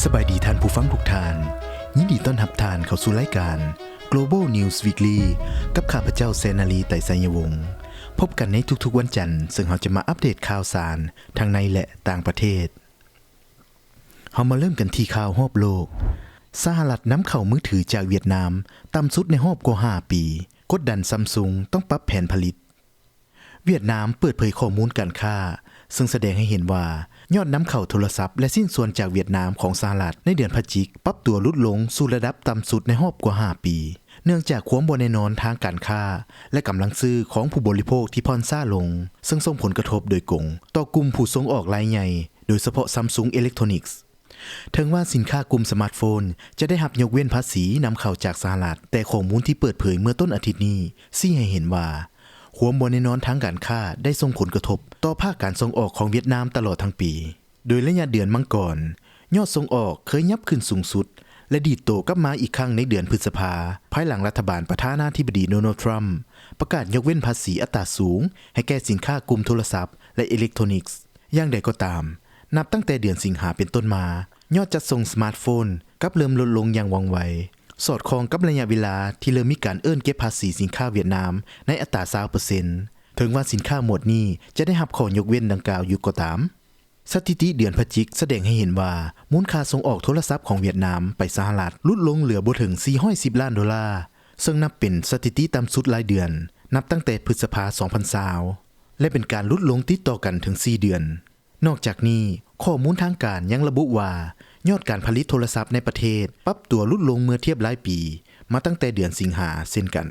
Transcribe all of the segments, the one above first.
ສະບາຍດີທ່ານຜູ້ຟັງທຸກທ່ານ, ຍິນດີຕ້ອນຮັບທ່ານເຂົ້າສູ່ລາຍການ Global News Weekly ກັບຂ້າພະເຈົ້າ ແສນນາລີ ໄຕໄຊຍະວົງ. ພົບກັນໃນທຸກໆວັນຈັນ, ເຊິ່ງເຮົາຈະມາອັບເດດຂ່າວສານທັງໃນ ແລະ ຕ່າງປະເທດ. ເຮົາມາເລີ່ມກັນທີ່ຂ່າວຮອບໂລກ. ສະຫະລັດນຳເຂົ້າມືຖືຈາກຫວຽດນາມຕ່ຳສຸດໃນຮອບກວ່າຫ້າປີ, ກົດດັນ Samsung ຕ້ອງປັບແຜນຜະລິດ. ຫວຽດນາມເປີດເຜີຍຂໍ້ມູນການຄ້າ, ເຊິ່ງສະແດງໃຫ້ເຫັນວ່າຍອດນຳເຂົ້າໂທລະສັບ ແລະ ຊິ້ນສ່ວນຈາກຫວຽດນາມຂອງສະຫະລັດໃນເດືອນພະຈິກປັບຕົວຫຼຸດລົງສູ່ລະດັບຕ່ຳສຸດໃນຮອບກວ່າຫ້າປີ, ເນື່ອງຈາກຄວາມບໍ່ແນ່ນອນທາງການຄ້າ ແລະ ກຳລັງຊື້ຂອງຜູ້ບໍລິໂພກທີ່ຜ່ອນຊ້າລົງ, ເຊິ່ງສົ່ງຜົນກະທົບໂດຍກົງຕໍ່ກຸ່ມຜູ້ສົ່ງອອກລາຍໃຫຍ່, ໂດຍສະເພາະ Samsung Electronics. ເຖິງວ່າສິນຄ້າກຸ່ມສະມາດໂຟນຈະໄດ້ຮັບຍົກເວັ້ນພາສີນຳເຂົ້າຈາກສະຫະລັດ, ແຕ່ຂໍ້ມູນທີ່ເປີດເຜີຍເມື່ອຕົ້ນອາທິດນີ້ຊີ້ໃຫ້ເຫັນວ່າ ຄວາມບໍ່ແນ່ນອນທາງການຄ້າໄດ້ສົ່ງຜົນກະທົບຕໍ່ພາກການສົ່ງອອກຂອງຫວຽດນາມຕະຫຼອດທັງປີ. ໂດຍໄລຍະເດືອນມັງກອນ, ຍອດສົ່ງອອກເຄີຍຫຍັບຂຶ້ນສູງສຸດ ແລະ ດີດໂຕກັບມາອີກຄັ້ງໃນເດືອນພຶດສະພາ, ພາຍຫຼັງລັດຖະບານປະທານາທິບໍດີ ໂດນັລ ທຣຳ ປະກາດຍົກເວັ້ນພາສີອັດຕາສູງໃຫ້ແກ່ສິນຄ້າກຸ່ມໂທລະສັບ ແລະ ອີເລັກໂທຣນິກ. ຢ່າງໃດກໍຕາມ, ນັບຕັ້ງແຕ່ເດືອນສິງຫາເປັນຕົ້ນມາ, ຍອດຈັດສົ່ງສະມາດໂຟນກັບເລີ່ມລົດລົງຢ່າງວ່ອງໄວ, ສອດຄ່ອງກັບໄລຍະເວລາທີ່ເລີ່ມມີການເອີ້ນເກັບພາສີສິນຄ້າຫວຽດນາມໃນອັດຕາຊາວເປີເຊັນ, ເຖິງວ່າສິນຄ້າໝວດນີ້ຈະໄດ້ຮັບຂໍ້ຍົກເວັ້ນດັ່ງກ່າວຢູ່ກໍຕາມ. ສະຖິຕິເດືອນພະຈິກສະແດງໃຫ້ເຫັນວ່າ ມູນຄ່າສົ່ງອອກໂທລະສັບຂອງຫວຽດນາມໄປສະຫະລັດຫຼຸດລົງເຫຼືອບໍ່ເຖິງສີ່ຮ້ອຍສິບລ້ານໂດລາ, ເຊິ່ງນັບເປັນສະຖິຕິຕ່ຳສຸດລາຍເດືອນ ນັບຕັ້ງແຕ່ພຶດສະພາ ສອງພັນຊາວ ແລະ ເປັນການຫຼຸດລົງຕິດຕໍ່ກັນເຖິງສີ່ເດືອນ. ນອກຈາກນີ້, ຂໍ້ມູນທາງການຍັງລະບຸວ່າ ຍອດການຜະລິດໂທລະສັບໃນປະເທດປັບຕົວຫຼຸດລົງເມື່ອທຽບລາຍປີ ມາຕັ້ງແຕ່ເດືອນສິງຫາເຊັ່ນກັນ.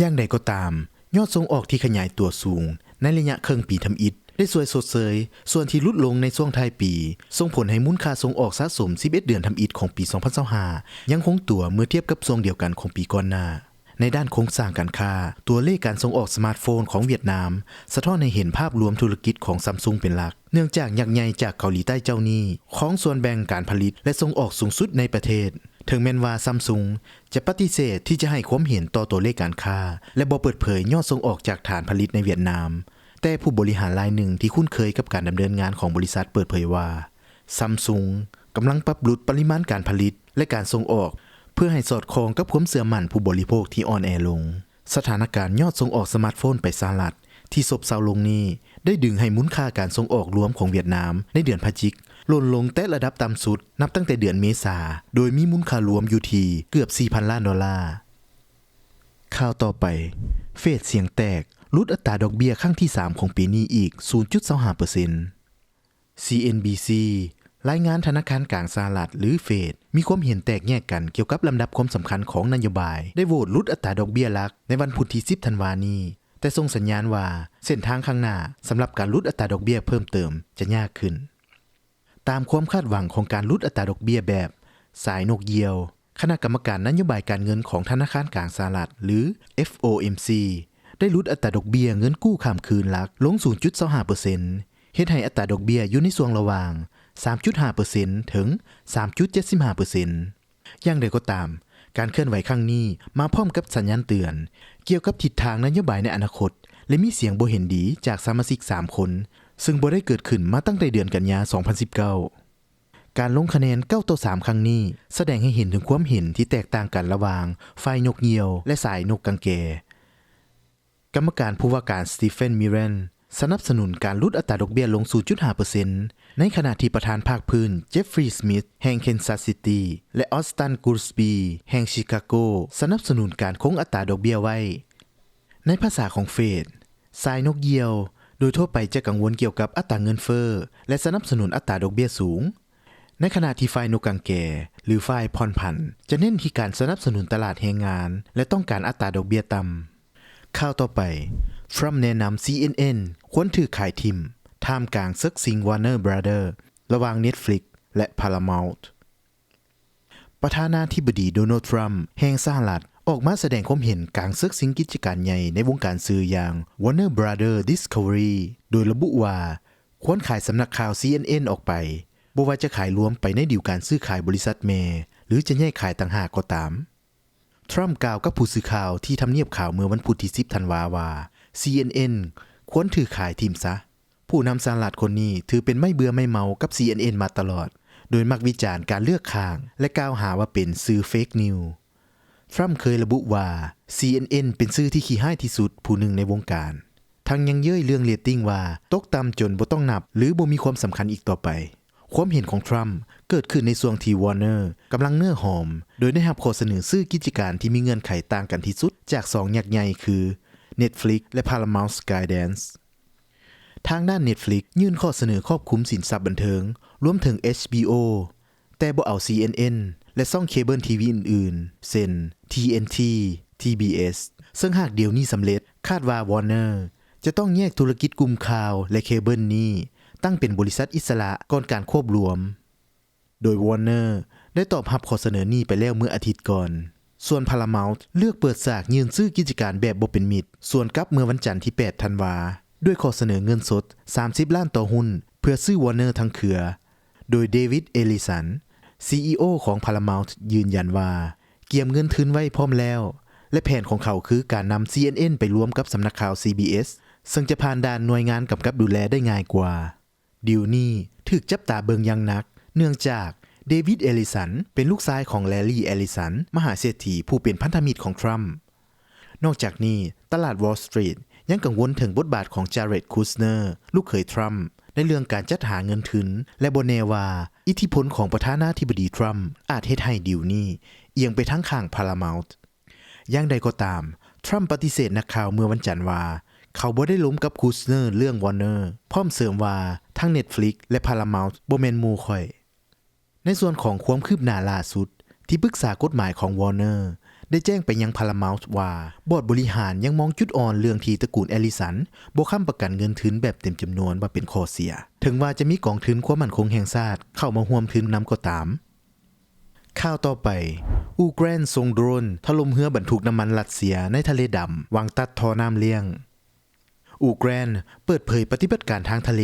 ຢ່າງໃດກໍຕາມ, ຍອດສົ່ງອອກທີ່ຂະຫຍາຍຕົວສູງໃນໄລຍະເຄິ່ງປີທຳອິດ ໄດ້ຊ່ວຍຊົດເຊີຍສ່ວນທີ່ຫຼຸດລົງໃນຊ່ວງທ້າຍປີ, ສົ່ງຜົນໃຫ້ມູນຄ່າສົ່ງອອກສະສົມສິບເອັດເດືອນທຳອິດຂອງປີສອງພັນຊາວຫ້າ ຍັງຄົງຕົວເມື່ອທຽບກັບຊ່ວງດຽວກັນຂອງປີກ່ອນໜ້າ. ໃນດ້ານໂຄງສ້າງການຄ້າ, ຕົວເລກການສົ່ງອອກສະມາດໂຟນຂອງຫວຽດນາມສະທ້ອນໃຫ້ເຫັນພາບລວມທຸລະກິດຂອງ Samsung ເປັນຫຼັກ, ເນື່ອງຈາກຍັກໃຫຍ່ຈາກເກົາຫຼີໃຕ້ເຈົ້ານີ້ຄອງສ່ວນແບ່ງການຜະລິດ ແລະ ສົ່ງອອກສູງສຸດໃນປະເທດ. ເຖິງແມ່ນວ່າ Samsung ຈະປະຕິເສດທີ່ຈະໃຫ້ຄວາມເຫັນຕໍ່ຕົວເລກການຄ້າ ແລະ ບໍ່ເປີດເຜີຍຍອດສົ່ງອອກຈາກຖານຜະລິດໃນຫວຽດນາມ, ແຕ່ຜູ້ບໍລິຫານລາຍໜຶ່ງທີ່ຄຸ້ນເຄີຍກັບການດຳເນີນງານຂອງບໍລິສັດເປີດເຜີຍວ່າ Samsung ກຳລັງປັບຫຼຸດປະລິມານການຜະລິດ ແລະ ການສົ່ງອອກ ເພື່ອໃຫ້ສອດຄ່ອງກັບຄວາມເຊື່ອໝັ້ນຜູ້ບໍລິໂພກທີ່ອ່ອນແອລົງ. ສະຖານະການຍອດສົ່ງອອກສະມາດໂຟນໄປສະຫະລັດທີ່ຊບເຊົາລົງນີ້ ໄດ້ດຶງໃຫ້ມູນຄ່າການສົ່ງອອກລວມຂອງຫວຽດນາມໃນເດືອນພະຈິກຫຼົ່ນລົງແຕະລະດັບຕ່ຳສຸດນັບຕັ້ງແຕ່ເດືອນເມສາ, ໂດຍມີມູນຄ່າລວມຢູ່ທີ່ເກືອບສີ່ພັນລ້ານໂດລາ. ຂ່າວຕໍ່ໄປ, ເຟດສຽງແຕກ, ຫຼຸດອັດຕາດອກເບ້ຍຄັ້ງທີສາມຂອງປີນີ້ອີກສູນຈຸດສອງຫ້າເປີເຊັນ. ຊີເອັນບີຊີ ລາຍງານ ທະນາຄານກາງສະຫະລັດ ຫຼື ເຟດ ມີຄວາມເຫັນແຕກແຍກກັນກ່ຽວກັບລຳດັບຄວາມສຳຄັນຂອງນະໂຍບາຍ, ໄດ້ໂຫວດຫຼຸດອັດຕາດອກເບ້ຍຫຼັກໃນວັນພຸດທີສິບທັນວານີ້, ແຕ່ສົ່ງສັນຍານວ່າເສັ້ນທາງຂ້າງໜ້າສຳລັບການຫຼຸດອັດຕາດອກເບ້ຍເພີ່ມເຕີມຈະຍາກຂຶ້ນ. ຕາມຄວາມຄາດຫວັງຂອງການຫຼຸດອັດຕາດອກເບ້ຍແບບສາຍນົກຢ່ຽວ, ຄະນະກຳມະການນະໂຍບາຍການເງິນຂອງທະນາຄານກາງສະຫະລັດ ຫຼື ເອັຟໂອເອັມຊີ ໄດ້ຫຼຸດອັດຕາດອກເບ້ຍເງິນກູ້ຂ້າມຄືນຫຼັກລົງສູນຈຸດສອງຫ້າເປີເຊັນ, ເຮັດໃຫ້ອັດຕາດອກເບ້ຍຢູ່ໃນຊ່ວງລະຫວ່າງສາມຈຸດຫ້າເປີເຊັນ ເຖິງສາມຈຸດເຈັດສິບຫ້າເປີເຊັນ. ຢ່າງໃດກໍຕາມ, ການເຄື່ອນໄຫວຄັ້ງນີ້ມາພ້ອມກັບສັນຍານເຕືອນກ່ຽວກັບທິດທາງນະໂຍບາຍໃນອະນາຄົດ ແລະ ມີສຽງບໍ່ເຫັນດີຈາກສະມາຊິກສາມຄົນ, ເຊິ່ງບໍ່ໄດ້ເກີດຂຶ້ນມາຕັ້ງແຕ່ເດືອນກັນຍາ ສອງພັນສິບເກົ້າ. ການລົງຄະແນນເກົ້າຕໍ່ສາມຄັ້ງນີ້ ສະແດງໃຫ້ເຫັນເຖິງຄວາມເຫັນທີ່ແຕກຕ່າງກັນລະຫວ່າງຝ່າຍນົກຢ່ຽວ ແລະ ສາຍນົກກາງແກ. ກຳມະການຜູ້ວ່າການ Stephen Millen ສະໜັບສະໜູນການຫຼຸດອັດຕາດອກເບ້ຍລົງສູນຈຸດຫ້າເປີເຊັນ, ໃນຂະນະທີ່ປະທານພາກພື້ນ Jeffrey Smith ແຫ່ງ Kansas City ແລະ Austan Goolsbee ແຫ່ງ Chicago ສະໜັບສະໜູນການຄົງອັດຕາດອກເບ້ຍໄວ້. ໃນພາສາຂອງເຟດ, ສາຍນົກຢ່ຽວໂດຍທົ່ວໄປຈະກັງວົນກ່ຽວກັບອັດຕາເງິນເຟີ້ ແລະ ສະໜັບສະໜູນອັດຕາດອກເບ້ຍສູງ, ໃນຂະນະທີ່ຝ່າຍນົກກາງແກ ຫຼື ຝ່າຍຜ່ອນຜັນ ຈະເນັ້ນທີ່ການສະໜັບສະໜູນຕະຫຼາດແຮງງານ ແລະ ຕ້ອງການອັດຕາດອກເບ້ຍຕ່ຳ. ຂ່າວຕໍ່ໄປ, Trump ແນະນຳ CNN ຄວນຖືກຂາຍຖິ້ມ ທ່າມກາງເສິກຊິງ Warner Brother ລະຫວ່າງ Netflix ແລະ Paramount. ປະທານາທິບໍດີ ໂດນັລ ທຣຳ ແຫ່ງສະຫະລັດ ອອກມາສະແດງຄວາມເຫັນກາງເສິກຊິງກິດຈະການໃຫຍ່ໃນວົງການສື່ຢ່າງ Warner Brother Discovery ໂດຍລະບຸວ່າ ຄວນຂາຍສຳນັກຂ່າວ CNN ອອກໄປ, ບໍ່ວ່າຈະຂາຍລວມໄປໃນດີລການຊື້ຂາຍບໍລິສັດແມ່ ຫຼື ຈະແຍກຂາຍຕ່າງຫາກກໍຕາມ. ທຣຳກ່າວກັບຜູ້ສື່ຂ່າວທີ່ທຳນຽບຂາວເມື່ອວັນພຸດທີສິບທັນວາວ່າ CNN ຄວນຖືກຂາຍຖິ້ມຊະ. ຜູ້ນຳສະຫະລັດຄົນນີ້ຖືເປັນໄມ້ເບື່ອໄມ້ເມົາກັບ CNN ມາຕະຫຼອດ, ໂດຍມັກວິຈານການເລືອກຂ້າງ ແລະ ກ່າວຫາວ່າເປັນສື່ເຟກນິວ. ທຣຳເຄີຍລະບຸວ່າ ຊີເອັນເອັນ ເປັນສື່ທີ່ຂີ້ຮ້າຍທີ່ສຸດຜູ້ໜຶ່ງໃນວົງການ, ທັງຍັງເຍີ້ຍເລື່ອງເຣດຕິງວ່າຕົກຕ່ຳຈົນບໍ່ຕ້ອງນັບ ຫຼື ບໍ່ມີຄວາມສຳຄັນອີກຕໍ່ໄປ. ຄວາມເຫັນຂອງທຣຳເກີດຂຶ້ນໃນຊ່ວງທີ່ Warner ກຳລັງເນື້ອຫອມ ໂດຍໄດ້ຮັບຂໍ້ສະເໜີຊື້ກິດຈະການທີ່ມີເງື່ອນໄຂຕ່າງກັນທີ່ສຸດຈາກສອງຍັກໃຫຍ່ຄື Netflix ແລະ Paramount Skydance. ທາງດ້ານ Netflix ຍື່ນຂໍ້ສະເໜີຄອບຄຸມສິນຊັບບັນເທີງ ລວມເຖິງ HBO ແຕ່ບໍ່ເອົາ CNN ແລະ ຊ່ອງເຄເບິນທີວີອື່ນໆ ເຊັ່ນ TNT, TBS ເຊິ່ງຫາກດີລນີ້ສຳເລັດ, ຄາດວ່າ Warner ຈະຕ້ອງແຍກທຸລະກິດກຸ່ມຂ່າວ ແລະ ເຄເບິນນີ້ຕັ້ງເປັນບໍລິສັດອິດສະຫຼະກ່ອນການຄວບລວມ. ໂດຍ Warner ໄດ້ຕອບຮັບຂໍ້ສະເໜີນີ້ໄປແລ້ວເມື່ອອາທິດກ່ອນ. ສ່ວນ Paramount ເລືອກເປີດສາກຍື່ນຊື້ກິດຈະການແບບບໍ່ເປັນມິດ ສວນກັບເມື່ອວັນຈັນທີແປດທັນວາ ດ້ວຍຂໍ້ສະເໜີເງິນສົດສາມສິບລ້ານຕໍ່ຫຸ້ນ ເພື່ອຊື້ Warner ທັງເຄືອ. ໂດຍ David Ellison, CEO ຂອງ Paramount ຢືນຢັນວ່າກຽມເງິນທຶນໄວ້ພ້ອມແລ້ວ ແລະ ແຜນຂອງເຂົາຄືການນຳ CNN ໄປລວມກັບສຳນັກຂ່າວ CBS ເຊິ່ງຈະຜ່ານດ່ານໜ່ວຍງານກຳກັບດູແລໄດ້ງ່າຍກວ່າ. ດີລນີ້ຖືກຈັບຕາເບິ່ງຢ່າງໜັກ ເນື່ອງຈາກ David Ellison ເປັນລູກຊາຍຂອງ Larry Ellison ມະຫາເສດຖີຜູ້ເປັນພັນທະມິດຂອງທຣຳ. ນອກຈາກນີ້, ຕະຫຼາດ Wall Street ຍັງກັງວົນເຖິງບົດບາດຂອງ Jared Kushner ລູກເຂີຍທຣຳ ໃນເລື່ອງການຈັດຫາເງິນທຶນ ແລະ ບໍ່ແນ່ວ່າອິດທິພົນຂອງປະທານາທິບໍດີທຣຳອາດເຮັດໃຫ້ດີລນີ້ອຽງໄປທາງຂ້າງ Paramount. ຢ່າງໃດກໍຕາມ, ທຣຳປະຕິເສດນັກຂ່າວເມື່ອວັນຈັນວ່າ ເຂົາບໍ່ໄດ້ລົມກັບ Kushner ເລື່ອງ Warner ພ້ອມເສີມວ່າ ທັງ Netflix ແລະ Paramount ບໍ່ແມ່ນໝູ່ຂ້ອຍ. ໃນສ່ວນຂອງຄວາມຄືບໜ້າລ່າສຸດ, ທີ່ປຶກສາກົດໝາຍຂອງ Warner ໄດ້ແຈ້ງໄປຍັງ Paramount ວ່າ ບອດບໍລິຫານຍັງມອງຈຸດອ່ອນເລື່ອງທີ່ຕະກູນ Ellison ບໍ່ຄ້ຳປະກັນເງິນທຶນແບບເຕັມຈຳນວນວ່າເປັນຂໍ້ເສຍ, ເຖິງວ່າຈະມີກອງທຶນຄວາມໝັ້ນຄົງແຫ່ງຊາດເຂົ້າມາຮ່ວມທຶນນຳກໍຕາມ. ຂ່າວຕໍ່ໄປ, ອູກຣານສົ່ງໂດຣນຖະຫຼົ່ມເຮືອບັນທຸກນ້ຳມັນຣັດເຊຍໃນທະເລດຳ ຫວັງຕັດທໍ່ນ້ຳລ້ຽງ. ອູກຣານເປີດເຜີຍປະຕິບັດການທາງທະເລ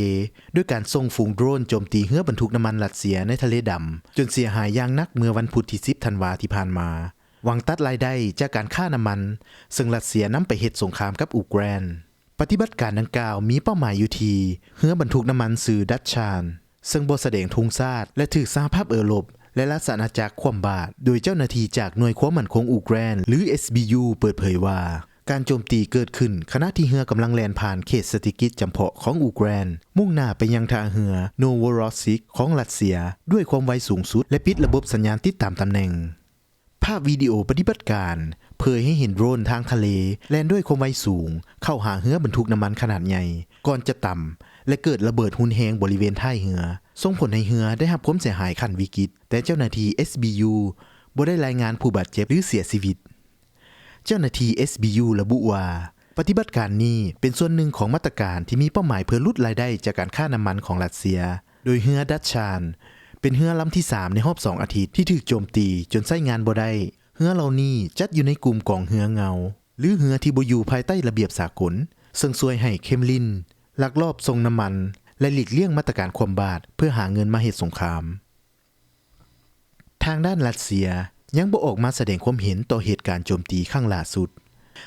ດ້ວຍການສົ່ງຝູງໂດຣນໂຈມຕີເຮືອບັນທຸກນ້ຳມັນຣັດເຊຍໃນທະເລດຳ ຈົນເສຍຫາຍຢ່າງໜັກເມື່ອວັນພຸດທີສິບທັນວາທີ່ຜ່ານມາ, ຫວັງຕັດລາຍໄດ້ຈາກການຄ້ານ້ຳມັນ ເຊິ່ງຣັດເຊຍນຳໄປເຮັດສົງຄາມກັບອູກຣານ. ປະຕິບັດການດັ່ງກ່າວມີເປົ້າໝາຍຢູ່ທີ່ເຮືອບັນທຸກນ້ຳມັນຊື່ Dachshund ເຊິ່ງບໍ່ສະແດງທຸງຊາດ ແລະ ຖືກສະຫະພາບເອີຣົບ ແລະ ລາຊະອານາຈັກຂວ້ຳບາດ, ໂດຍເຈົ້າໜ້າທີ່ຈາກໜ່ວຍຄວາມໝັ້ນຄົງອູກຣານ ຫຼື SBU ເປີດເຜີຍວ່າ ການໂຈມຕີເກີດຂຶ້ນຂະນະທີ່ເຮືອກຳລັງແລ່ນຜ່ານເຂດເສດຖະກິດຈຳເພາະຂອງອູກຣານ, ມຸ່ງໜ້າໄປຍັງທ່າເຮືອ Novorossiysk ຂອງຣັດເຊຍ ດ້ວຍຄວາມໄວສູງສຸດ ແລະ ປິດລະບົບສັນຍານຕິດຕາມຕຳແໜ່ງ. ພາບວິດີໂອປະຕິບັດການເຜີຍໃຫ້ເຫັນໂດຣນທາງທະເລແລ່ນດ້ວຍຄວາມໄວສູງເຂົ້າຫາເຮືອບັນທຸກນ້ຳມັນຂະໜາດໃຫຍ່ ກ່ອນຈະຕຳ ແລະ ເກີດລະເບີດຮຸນແຮງບໍລິເວນທ້າຍເຮືອ, ສົ່ງຜົນໃຫ້ເຮືອໄດ້ຮັບຄວາມເສຍຫາຍຂັ້ນວິກິດ, ແຕ່ເຈົ້າໜ້າທີ່ SBU ບໍ່ໄດ້ລາຍງານຜູ້ບາດເຈັບ ຫຼື ເສຍຊີວິດ. ເຈົ້າໜ້າທີ່ SBU ລະບຸວ່າ ປະຕິບັດການນີ້ເປັນສ່ວນໜຶ່ງຂອງມາດຕະການທີ່ມີເປົ້າໝາຍເພື່ອຫຼຸດລາຍໄດ້ຈາກການຄ້ານ້ຳມັນຂອງຣັດເຊຍ, ໂດຍເຮືອ Dachshund ເປັນເຮືອລຳທີສາມໃນຮອບສອງອາທິດທີ່ຖືກໂຈມຕີຈົນໃຊ້ງານບໍ່ໄດ້. ເຮືອເຫຼົ່ານີ້ຈັດຢູ່ໃນກຸ່ມກອງເຮືອເງົາ ຫຼື ເຮືອທີ່ບໍ່ຢູ່ພາຍໃຕ້ລະບຽບສາກົນ, ເຊິ່ງຊ່ວຍໃຫ້ເຄຣມລິນລັກລອບສົ່ງນ້ຳມັນ ແລະ ຫຼີກລ່ຽງມາດຕະການຂວ້ຳບາດເພື່ອຫາເງິນມາເຮັດສົງຄາມ. ທາງດ້ານຣັດເຊຍຍັງບໍ່ອອກມາສະແດງຄວາມເຫັນຕໍ່ເຫດການໂຈມຕີຄັ້ງລ່າສຸດ,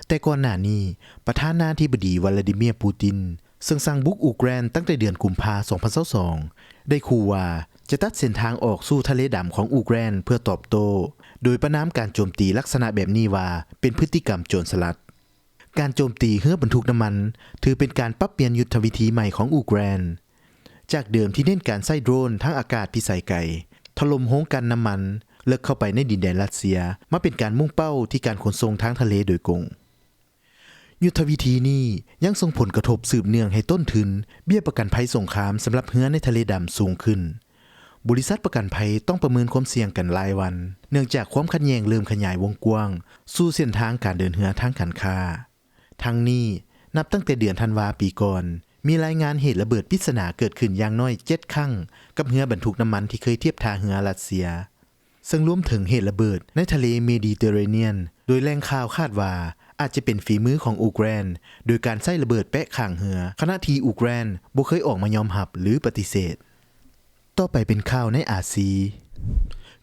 ແຕ່ກ່ອນໜ້ານີ້ ປະທານາທິບໍດີ ວລາດີເມຍ ປູຕິນ ເຊິ່ງສັ່ງບຸກອູກຣານຕັ້ງແຕ່ເດືອນກຸມພາ ສອງພັນຊາວສອງ ໄດ້ຂູ່ວ່າຈະຕັດເສັ້ນທາງອອກສູ່ທະເລດຳຂອງອູກຣານເພື່ອຕອບໂຕ້, ໂດຍປະນາມການໂຈມຕີລັກສະນະແບບນີ້ວ່າເປັນພຶດຕິກຳໂຈນສະລັດ. ການໂຈມຕີເຮືອບັນທຸກນ້ຳມັນຖືເປັນການປັບປ່ຽນຍຸດທະວິທີໃໝ່ຂອງອູກຣານ, ຈາກເດີມທີ່ເນັ້ນການໃຊ້ໂດຣນທາງອາກາດພິໄສໄກ ຖະຫຼົ່ມໂຮງກັ່ນນ້ຳມັນເລິກເຂົ້າໄປໃນດິນແດນຣັດເຊຍ, ມາເປັນການມຸ່ງເປົ້າທີ່ການຂົນສົ່ງທາງທະເລໂດຍກົງ. ຍຸດທະວິທີນີ້ຍັງສົ່ງຜົນກະທົບສືບເນື່ອງໃຫ້ຕົ້ນທຶນເບ້ຍປະກັນໄພສົງຄາມສຳລັບເຮືອໃນທະເລດຳສູງຂຶ້ນ. ບໍລິສັດປະກັນໄພຕ້ອງປະເມີນຄວາມສ່ຽງກັນລາຍວັນ, ເນື່ອງຈາກຄວາມຂັດແຍ່ງເລີ່ມຂະຫຍາຍວົງກວ້າງສູ່ເສັ້ນທາງການເດີນເຮືອທາງການຄ້າ. ທັງນີ້, ນັບຕັ້ງແຕ່ເດືອນທັນວາປີກ່ອນ, ມີລາຍງານເຫດລະເບີດປິດສະໜາເກີດຂຶ້ນຢ່າງໜ້ອຍເຈັດຄັ້ງກັບເຮືອບັນທຸກນ້ຳມັນທີ່ເຄີຍທຽບທ່າເຮືອຣັດເຊຍ, ເຊິ່ງລວມເຖິງເຫດລະເບີດໃນທະເລເມດີເຕີເຣນຽນ, ໂດຍແຫຼ່ງຂ່າວຄາດວ່າອາດຈະເປັນຝີມືຂອງອູກຣານ ໂດຍການໃຊ້ລະເບີດແປະຂ້າງເຮືອ, ຂະນະທີ່ອູກຣານບໍ່ເຄີຍອອກມາຍອມຮັບ ຫຼື ປະຕິເສດ. ຕໍ່ໄປເປັນຂ່າວໃນອາຊີ.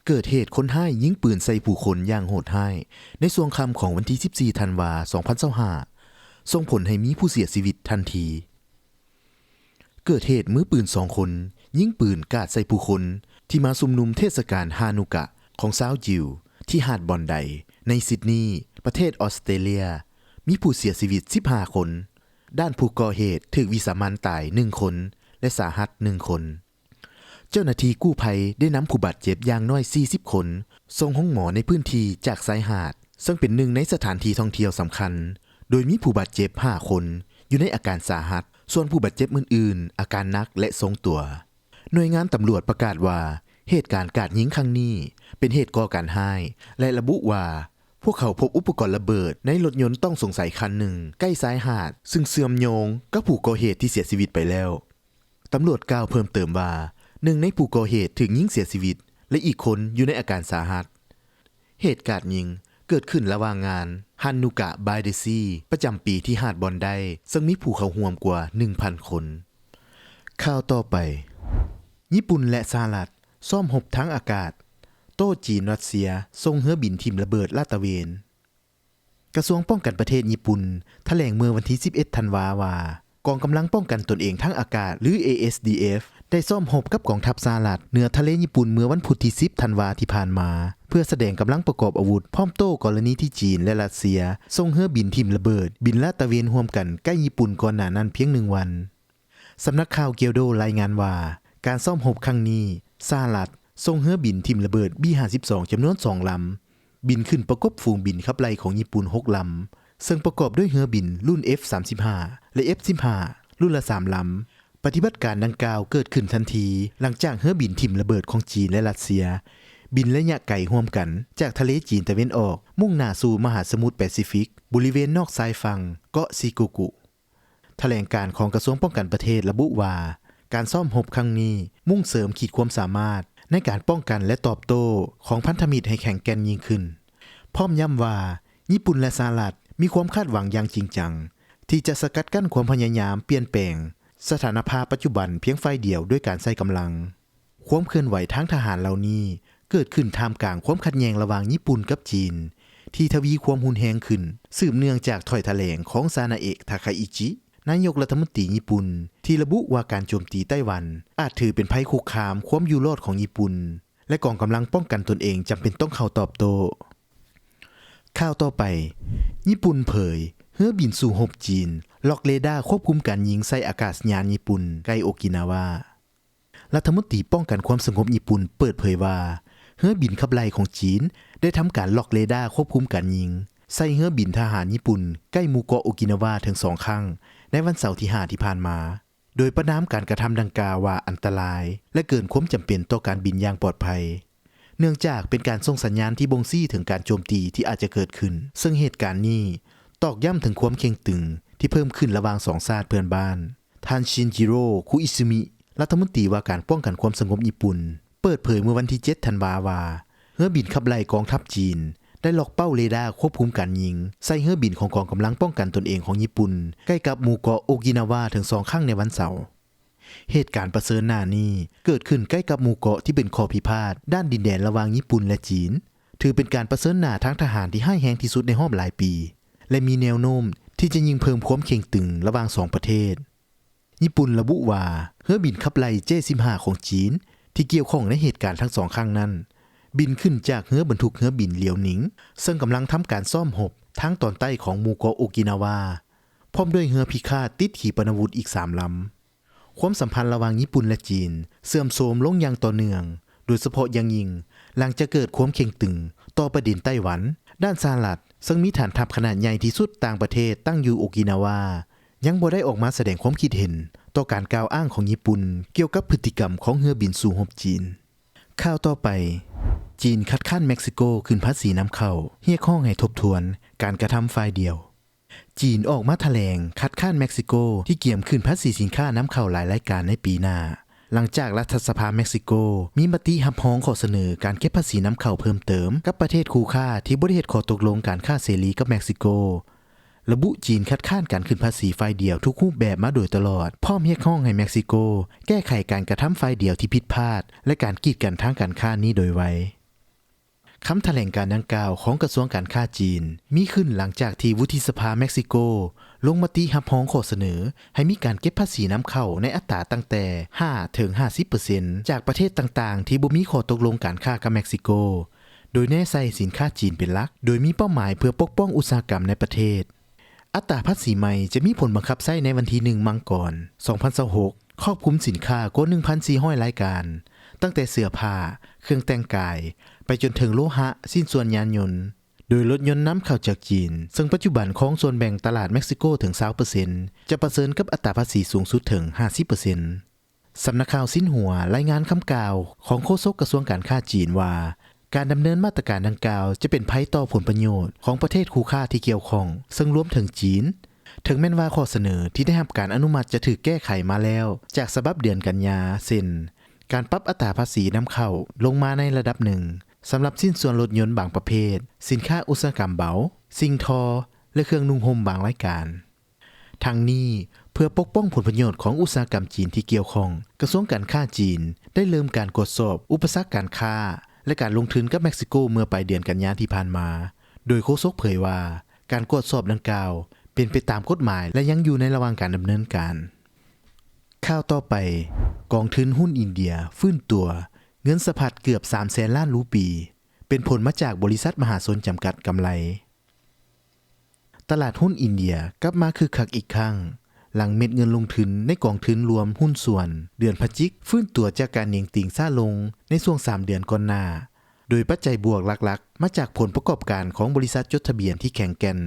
ເກີດເຫດຄົນຮ້າຍຍິງປືນໃສ່ຜູ້ຄົນຢ່າງໂຫດຮ້າຍໃນຊ່ວງຄ່ຳຂອງວັນທີສິບສີ່ທັນວາ ສອງພັນຊາວຫ້າ ສົ່ງຜົນໃຫ້ມີຜູ້ເສຍຊີວິດທັນທີ. ເກີດເຫດມືປືນສອງຄົນຍິງປືນກາດໃສ່ຜູ້ຄົນ ທີ່ມາຊຸມນຸມເທດສະການຮານຸກະຂອງຊາວຢິວທີ່ຫາດບອນໄດໃນຊິດນີ ປະເທດອອສເຕຣເລຍ ມີຜູ້ເສຍຊີວິດສິບຫ້າຄົນ, ດ້ານຜູ້ກໍ່ເຫດຖືກວິສາມັນຕາຍໜຶ່ງຄົນ ແລະ ສາຫັດໜຶ່ງຄົນ. ເຈົ້າໜ້າທີ່ກູ້ໄພໄດ້ນຳຜູ້ບາດເຈັບຢ່າງໜ້ອຍສີ່ສິບຄົນ ສົ່ງໂຮງໝໍໃນພື້ນທີ່ຈາກຊາຍຫາດ, ເຊິ່ງເປັນໜຶ່ງໃນສະຖານທີ່ທ່ອງທ່ຽວສຳຄັນ, ໂດຍມີຜູ້ບາດເຈັບຫ້າຄົນ ຢູ່ໃນອາການສາຫັດ, ສ່ວນຜູ້ບາດເຈັບອື່ນໆ ອາການໜັກ ແລະ ຊົງຕົວ. ໜ່ວຍງານຕຳຫຼວດປະກາດວ່າ ເຫດການກາດຍິງຄັ້ງນີ້ເປັນເຫດກໍ່ການຮ້າຍ ແລະ ລະບຸວ່າ ພວກເຂົາພົບອຸປະກອນລະເບີດໃນລົດຍົນຕ້ອງສົງໄສຄັນໜຶ່ງໃກ້ຊາຍຫາດ ຊຶ່ງເຊື່ອມໂຍງກັບຜູ້ກໍ່ເຫດທີ່ເສຍຊີວິດໄປແລ້ວ. ຕຳຫຼວດກ່າວເພີ່ມເຕີມວ່າ ໜຶ່ງໃນຜູ້ກໍ່ເຫດຖືກຍິງເສຍຊີວິດ ແລະ ອີກຄົນຢູ່ໃນອາການສາຫັດ. ເຫດກາດຍິງເກີດຂຶ້ນລະຫວ່າງງານ Hanukkah by the Sea ປະຈຳປີທີ່ຫາດບອນໄດ ເຊິ່ງມີຜູ້ເຂົ້າຮ່ວມກວ່າໜຶ່ງພັນຄົນ. ຂ່າວຕໍ່ໄປ, ຍີ່ປຸ່ນ ແລະ ສະຫະລັດ ຊ້ອມຮົບທາງອາກາດ ໂຕ້ຈີນ-ຣັດເຊຍ ສົ່ງເຮືອບິນຖິ້ມລະເບີດລາດຕະເວນ. ກະຊວງປ້ອງກັນປະເທດຍີ່ປຸ່ນ ຖະແຫຼງເມື່ອວັນທີສິບເອັດ ທັນວາ ວ່າ ກອງກຳລັງປ້ອງກັນຕົນເອງທາງອາກາດ ຫຼື ເອເອສດີເອັຟ ໄດ້ຊ້ອມຮົບກັບກອງທັບສະຫະລັດ ເໜືອທະເລຍີ່ປຸ່ນ ເມື່ອວັນພຸດທີສິບ ທັນວາ ທີ່ຜ່ານມາ ເພື່ອສະແດງກຳລັງປະກອບອາວຸດ ພ້ອມໂຕ້ກໍລະນີທີ່ຈີນ ແລະ ຣັດເຊຍ ສົ່ງເຮືອບິນຖິ້ມລະເບີດ ບິນລາດຕະເວນຮ່ວມກັນໃກ້ຍີ່ປຸ່ນກ່ອນໜ້ານັ້ນພຽງໜຶ່ງວັນ. ສຳນັກຂ່າວ Kyodo ລາຍງານວ່າ ການຊ້ອມຮົບຄັ້ງນີ້ ສະຫະລັດສົ່ງເຮືອບິນຖິ້ມລະເບີດ ບີ ຫ້າສິບສອງ ຈຳນວນສອງລຳ ບິນຂຶ້ນປະກົບຝູງບິນຂັບໄລ່ຂອງຍີ່ປຸ່ນຫົກລຳ ເຊິ່ງປະກອບດ້ວຍເຮືອບິນລຸ້ນ ເອັຟ ສາມສິບຫ້າ ແລະ ເອັຟ ສິບຫ້າ ລຸ້ນລະສາມລຳ. ປະຕິບັດການດັ່ງກ່າວເກີດຂຶ້ນທັນທີ ຫຼັງຈາກເຮືອບິນຖິ້ມລະເບີດຂອງຈີນ ແລະ ຣັດເຊຍ ບິນໄລຍະໄກຮ່ວມກັນ ຈາກທະເລຈີນຕາເວັນອອກ ມຸ່ງໜ້າສູ່ມະຫາສະໝຸດແປຊີຟິກ ບໍລິເວນນອກຊາຍຝັ່ງເກາະຊີໂກກຸ. ຖະແຫຼງການຂອງກະຊວງປ້ອງກັນປະເທດລະບຸວ່າ ການຊ້ອມຮົບຄັ້ງນີ້ມຸ່ງເສີມຂີດຄວາມສາມາດໃນການປ້ອງກັນ ແລະ ຕອບໂຕ້ຂອງພັນທະມິດໃຫ້ແຂງແກ່ນຍິ່ງຂຶ້ນ, ພ້ອມຢ້ຳວ່າ ຍີ່ປຸ່ນ ແລະ ສະຫະລັດມີຄວາມຄາດຫວັງຢ່າງຈິງຈັງ ທີ່ຈະສະກັດກັ້ນຄວາມພະຍາຍາມປ່ຽນແປງສະຖານະພາບປັດຈຸບັນພຽງຝ່າຍດຽວດ້ວຍການໃຊ້ກຳລັງ. ຄວາມເຄື່ອນໄຫວທາງທະຫານເຫຼົ່ານີ້ເກີດຂຶ້ນທ່າມກາງຄວາມຂັດແຍ່ງລະຫວ່າງຍີ່ປຸ່ນກັບຈີນ ທີ່ທະວີຄວາມຮຸນແຮງຂຶ້ນ ສືບເນື່ອງຈາກຖ້ອຍຖະແຫຼງຂອງຊານາເອກ ທາຄາອິຈິ ນາຍົກລັດຖະມົນຕີຍີ່ປຸ່ນ ທີ່ລະບຸວ່າການໂຈມຕີໄຕ້ຫວັນອາດຖືເປັນໄພຄຸກຄາມຄວາມຢູ່ລອດຂອງຍີ່ປຸ່ນ ແລະ ກອງກຳລັງປ້ອງກັນຕົນເອງຈຳເປັນຕ້ອງເຂົ້າຕອບໂຕ້. ຂ່າວຕໍ່ໄປ, ຍີ່ປຸ່ນເຜີຍ ເຮືອບິນສູ້ຮົບຈີນລັອກເຣດ້າຄວບຄຸມການຍິງໃສ່ອາກາດສະຍານຍີ່ປຸ່ນໃກ້ໂອກິນາວາ. ລັດຖະມົນຕີປ້ອງກັນຄວາມສະຫງົບຍີ່ປຸ່ນເປີດເຜີຍວ່າ ເຮືອບິນຂັບໄລ່ຂອງຈີນໄດ້ທຳການລັອກເຣດ້າຄວບຄຸມການຍິງໃສ່ເຮືອບິນທະຫານຍີ່ປຸ່ນໃກ້ໝູ່ເກາະໂອກິນາວາເຖິງສອງຄັ້ງໃນວັນເສົາທີຫ້າທີ່ຜ່ານມາ, ໂດຍປະນາມການກະທຳດັ່ງກ່າວວ່າອັນຕະລາຍ ແລະ ເກີນຄວາມຈຳເປັນຕໍ່ການບິນຢ່າງປອດໄພ, ເນື່ອງຈາກເປັນການສົ່ງສັນຍານທີ່ບົ່ງຊີ້ເຖິງການໂຈມຕີທີ່ອາດຈະເກີດຂຶ້ນ, ເຊິ່ງເຫດການນີ້ຕອກຢ້ຳເຖິງຄວາມເຄັ່ງຕຶງທີ່ເພີ່ມຂຶ້ນລະຫວ່າງສອງຊາດເພື່ອນບ້ານ. ທ່ານ ຊິນຈິໂຣ ຄຸອິຊຶມິ ລັດຖະມົນຕີວ່າການປ້ອງກັນຄວາມສະຫງົບຍີ່ປຸ່ນ ເປີດເຜີຍເມື່ອວັນທີເຈັດ ທັນວາ ວ່າ ເຮືອບິນຂັບໄລ່ກອງທັບຈີນໄດ້ລັອກເປົ້າເຣດ້າຄວບຄຸມການຍິງໃສ່ເຮືອບິນຂອງກອງກຳລັງປ້ອງກັນຕົນເອງຂອງຍີ່ປຸ່ນ ໃກ້ກັບໝູ່ເກາະໂອກິນາວາເຖິງສອງຄັ້ງໃນວັນເສົາ. ເຫດການປະເຊີນໜ້ານີ້ເກີດຂຶ້ນໃກ້ກັບໝູ່ເກາະທີ່ເປັນຂໍ້ພິພາດດ້ານດິນແດນລະຫວ່າງຍີ່ປຸ່ນ ແລະ ຈີນ, ຖືເປັນການປະເຊີນໜ້າທາງທະຫານທີ່ຮ້າຍແຮງທີ່ສຸດໃນຮອບຫຼາຍປີ ແລະ ມີແນວໂນ້ມທີ່ຈະຍິ່ງເພີ່ມຄວາມເຄັ່ງຕຶງລະຫວ່າງສອງປະເທດ. ຍີ່ປຸ່ນລະບຸວ່າ ເຮືອບິນຂັບໄລ່ ເຈ ສິບຫ້າ ຂອງຈີນ ທີ່ກ່ຽວຂ້ອງໃນເຫດການທັງສອງຄັ້ງນັ້ນ ບິນຂຶ້ນຈາກເຮືອບັນທຸກເຮືອບິນຫຼຽວໜິງ ເຊິ່ງກຳລັງທຳການຊ້ອມຮົບທາງຕອນໃຕ້ຂອງໝູ່ເກາະໂອກິນາວາ, ພ້ອມດ້ວຍເຮືອພິຄາດຕິດຂີປະນາວຸດອີກສາມລຳ. ຄວາມສຳພັນລະຫວ່າງຍີ່ປຸ່ນ ແລະ ຈີນເສື່ອມໂຊມລົງຢ່າງຕໍ່ເນື່ອງ, ໂດຍສະເພາະຢ່າງຍິ່ງຫຼັງຈາກເກີດຄວາມເຄັ່ງຕຶງຕໍ່ປະເດັນໄຕ້ຫວັນ. ດ້ານສະຫະລັດ ເຊິ່ງມີຖານທັບຂະໜາດໃຫຍ່ທີ່ສຸດຕ່າງປະເທດຕັ້ງຢູ່ໂອກິນາວາ ຍັງບໍ່ໄດ້ອອກມາສະແດງຄວາມຄິດເຫັນຕໍ່ການກ່າວອ້າງຂອງຍີ່ປຸ່ນກ່ຽວກັບພຶດຕິກຳຂອງເຮືອບິນສູ້ຮົບຈີນ. ຂ່າວຕໍ່ໄປ, ຈີນຄັດຄ້ານເມັກຊິໂກຂຶ້ນພາສີນຳເຂົ້າ, ຮຽກຮ້ອງໃຫ້ທົບທວນການກະທຳຝ່າຍດຽວ. ຈີນອອກມາຖະແຫຼງຄັດຄ້ານເມັກຊິໂກທີ່ກຽມຂຶ້ນພາສີສິນຄ້ານຳເຂົ້າຫຼາຍລາຍການໃນປີໜ້າ, ຫຼັງຈາກລັດຖະສະພາເມັກຊິໂກມີມະຕິຮັບຮອງຂໍ້ສະເໜີການເກັບພາສີນຳເຂົ້າເພີ່ມເຕີມກັບປະເທດຄູ່ຄ້າທີ່ບໍ່ໄດ້ເຮັດຂໍ້ຕົກລົງການຄ້າເສລີກັບເມັກຊິໂກ. ລະບຸຈີນຄັດຄ້ານການຂຶ້ນພາສີຝ່າຍດຽວທຸກຮູບແບບມາໂດຍຕະຫຼອດ, ພ້ອມຮຽກຮ້ອງໃຫ້ເມັກຊິໂກແກ້ໄຂການກະທຳຝ່າຍດຽວທີ່ຜິດພາດ ແລະ ການກີດກັນທາງການຄ້ານີ້ໂດຍໄວ. ຄຳຖະແຫຼງການດັ່ງກ່າວຂອງກະຊວງການຄ້າຈີນ ມີຂຶ້ນຫຼັງຈາກທີ່ວຸດທິສະພາເມັກຊິໂກ ລົງມະຕິຮັບຮອງຂໍ້ສະເໜີໃຫ້ມີການເກັບພາສີນຳເຂົ້າໃນອັດຕາຕັ້ງແຕ່ຫ້າເຖິງຫ້າສິບເປີເຊັນ ຈາກປະເທດຕ່າງໆທີ່ບໍ່ມີຂໍ້ຕົກລົງການຄ້າກັບເມັກຊິໂກ, ໂດຍແນໃສ່ສິນຄ້າຈີນເປັນຫຼັກ, ໂດຍມີເປົ້າໝາຍເພື່ອປົກປ້ອງອຸດສາຫະກຳໃນປະເທດ. ອັດຕາພາສີໃໝ່ຈະມີຜົນບັງຄັບໃຊ້ໃນວັນທີໜຶ່ງ ມັງກອນ ສອງພັນຊາວຫົກ ຄອບຄຸມສິນຄ້າກວ່າໜຶ່ງພັນສີ່ຮ້ອຍລາຍການ, ຕັ້ງແຕ່ເສື້ອຜ້າ, ເຄື່ອງແຕ່ງກາຍ, ໄປຈົນເຖິງໂລຫະ, ຊິ້ນສ່ວນຍານຍົນ, ໂດຍລົດຍົນນຳເຂົ້າຈາກຈີນ, ເຊິ່ງປັດຈຸບັນຄອງສ່ວນແບ່ງຕະຫຼາດເມັກຊິໂກເຖິງຊາວເປີເຊັນ, ຈະປະເຊີນກັບອັດຕາພາສີສູງສຸດເຖິງຫ້າສິບເປີເຊັນ. ສຳນັກຂ່າວຊິນຫົວລາຍງານຄຳກ່າວຂອງໂຄສົກກະຊວງການຄ້າຈີນວ່າ ການດຳເນີນມາດຕະການດັ່ງກ່າວຈະເປັນໄພຕໍ່ຜົນປະໂຫຍດຂອງປະເທດຄູ່ຄ້າທີ່ກ່ຽວຂ້ອງ, ເຊິ່ງລວມເຖິງຈີນ, ເຖິງແມ່ນວ່າຂໍ້ສະເໜີທີ່ໄດ້ຮັບການອະນຸມັດຈະຖືກແກ້ໄຂມາແລ້ວຈາກສະບັບເດືອນກັນຍາ, ເຊັ່ນ ການປັບອັດຕາພາສີນຳເຂົ້າລົງມາໃນລະດັບໜຶ່ງ ສຳລັບຊິ້ນສ່ວນລົດຍົນບາງປະເພດ, ສິນຄ້າອຸດສາຫະກຳເບົາ, ສິ່ງທໍ ແລະ ເຄື່ອງນຸ່ງຫົ່ມບາງລາຍການ. ທັງນີ້, ເພື່ອປົກປ້ອງຜົນປະໂຫຍດຂອງອຸດສາຫະກຳຈີນທີ່ກ່ຽວຂ້ອງ, ກະຊວງການຄ້າຈີນໄດ້ເລີ່ມການກວດສອບອຸປະສັກການຄ້າ ແລະ ການລົງທຶນກັບເມັກຊິໂກເມື່ອປາຍເດືອນກັນຍາທີ່ຜ່ານມາ, ໂດຍໂຄສົກເຜີຍວ່າ ການກວດສອບດັ່ງກ່າວເປັນໄປຕາມກົດໝາຍ ແລະ ຍັງຢູ່ໃນລະຫວ່າງການດຳເນີນການ. ຂ່າວຕໍ່ໄປ, ກອງທຶນຫຸ້ນອິນເດຍຟື້ນຕົວ, ເງິນສະພັດເກືອບສາມແສນລ້ານຣູປີ, ເປັນຜົນມາຈາກບໍລິສັດມະຫາຊົນຈຳກັດກຳໄລ. ຕະຫຼາດຫຸ້ນອິນເດຍກັບມາຄຶກຄັກອີກຄັ້ງ ຫຼັງເມັດເງິນລົງທຶນໃນກອງທຶນລວມຫຸ້ນສ່ວນເດືອນພະຈິກຟື້ນຕົວຈາກການເໜັງຕີງຊ້າລົງໃນຊ່ວງສາມເດືອນກ່ອນໜ້າ, ໂດຍປັດໄຈບວກຫຼັກໆມາຈາກຜົນປະກອບການຂອງບໍລິສັດຈົດທະບຽນທີ່ແຂງແກ່ນ,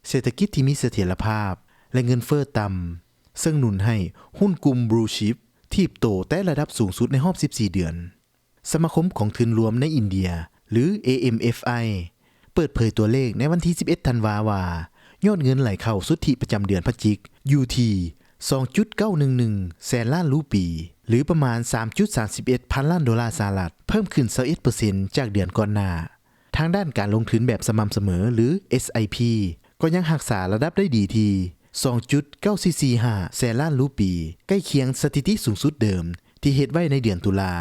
ເສດຖະກິດທີ່ມີສະຖຽນລະພາບ ແລະ ເງິນເຟີ້ຕ່ຳ, ເຊິ່ງໜູນໃຫ້ຫຸ້ນກຸ່ມ Blue Chip ຖີບໂຕແຕະລະດັບສູງສຸດໃນຮອບສິບສີ່ເດືອນ. ສະມາຄົມກອງທຶນລວມໃນອິນເດຍ ຫຼື ເອເອັມເອັຟໄອ ເປີດເຜີຍຕົວເລກໃນວັນທີສິບເອັດ ທັນວາວ່າ ຍອດເງິນໄຫຼເຂົ້າສຸດທິປະຈຳເດືອນພະຈິກຢູ່ທີ່ ສອງຈຸດເກົ້າໜຶ່ງໜຶ່ງແສນລ້ານຣູປີ ຫຼື ປະມານ ສາມຈຸດສາມສິບເອັດພັນລ້ານໂດລາສະຫະລັດ, ເພີ່ມຂຶ້ນ ຊາວເອັດເປີເຊັນ ຈາກເດືອນກ່ອນໜ້າ. ທາງດ້ານການລົງທຶນແບບສະໝ່ຳສະເໝີ ຫຼື ເອສໄອພີ ກໍຍັງຮັກສາລະດັບໄດ້ດີທີ່ ສອງຈຸດເກົ້າສີ່ສີ່ຫ້າແສນລ້ານຣູປີ, ໃກ້ຄຽງສະຖິຕິສູງສຸດເດີມທີ່ເຮັດໄວ້ໃນເດືອນຕຸລາ.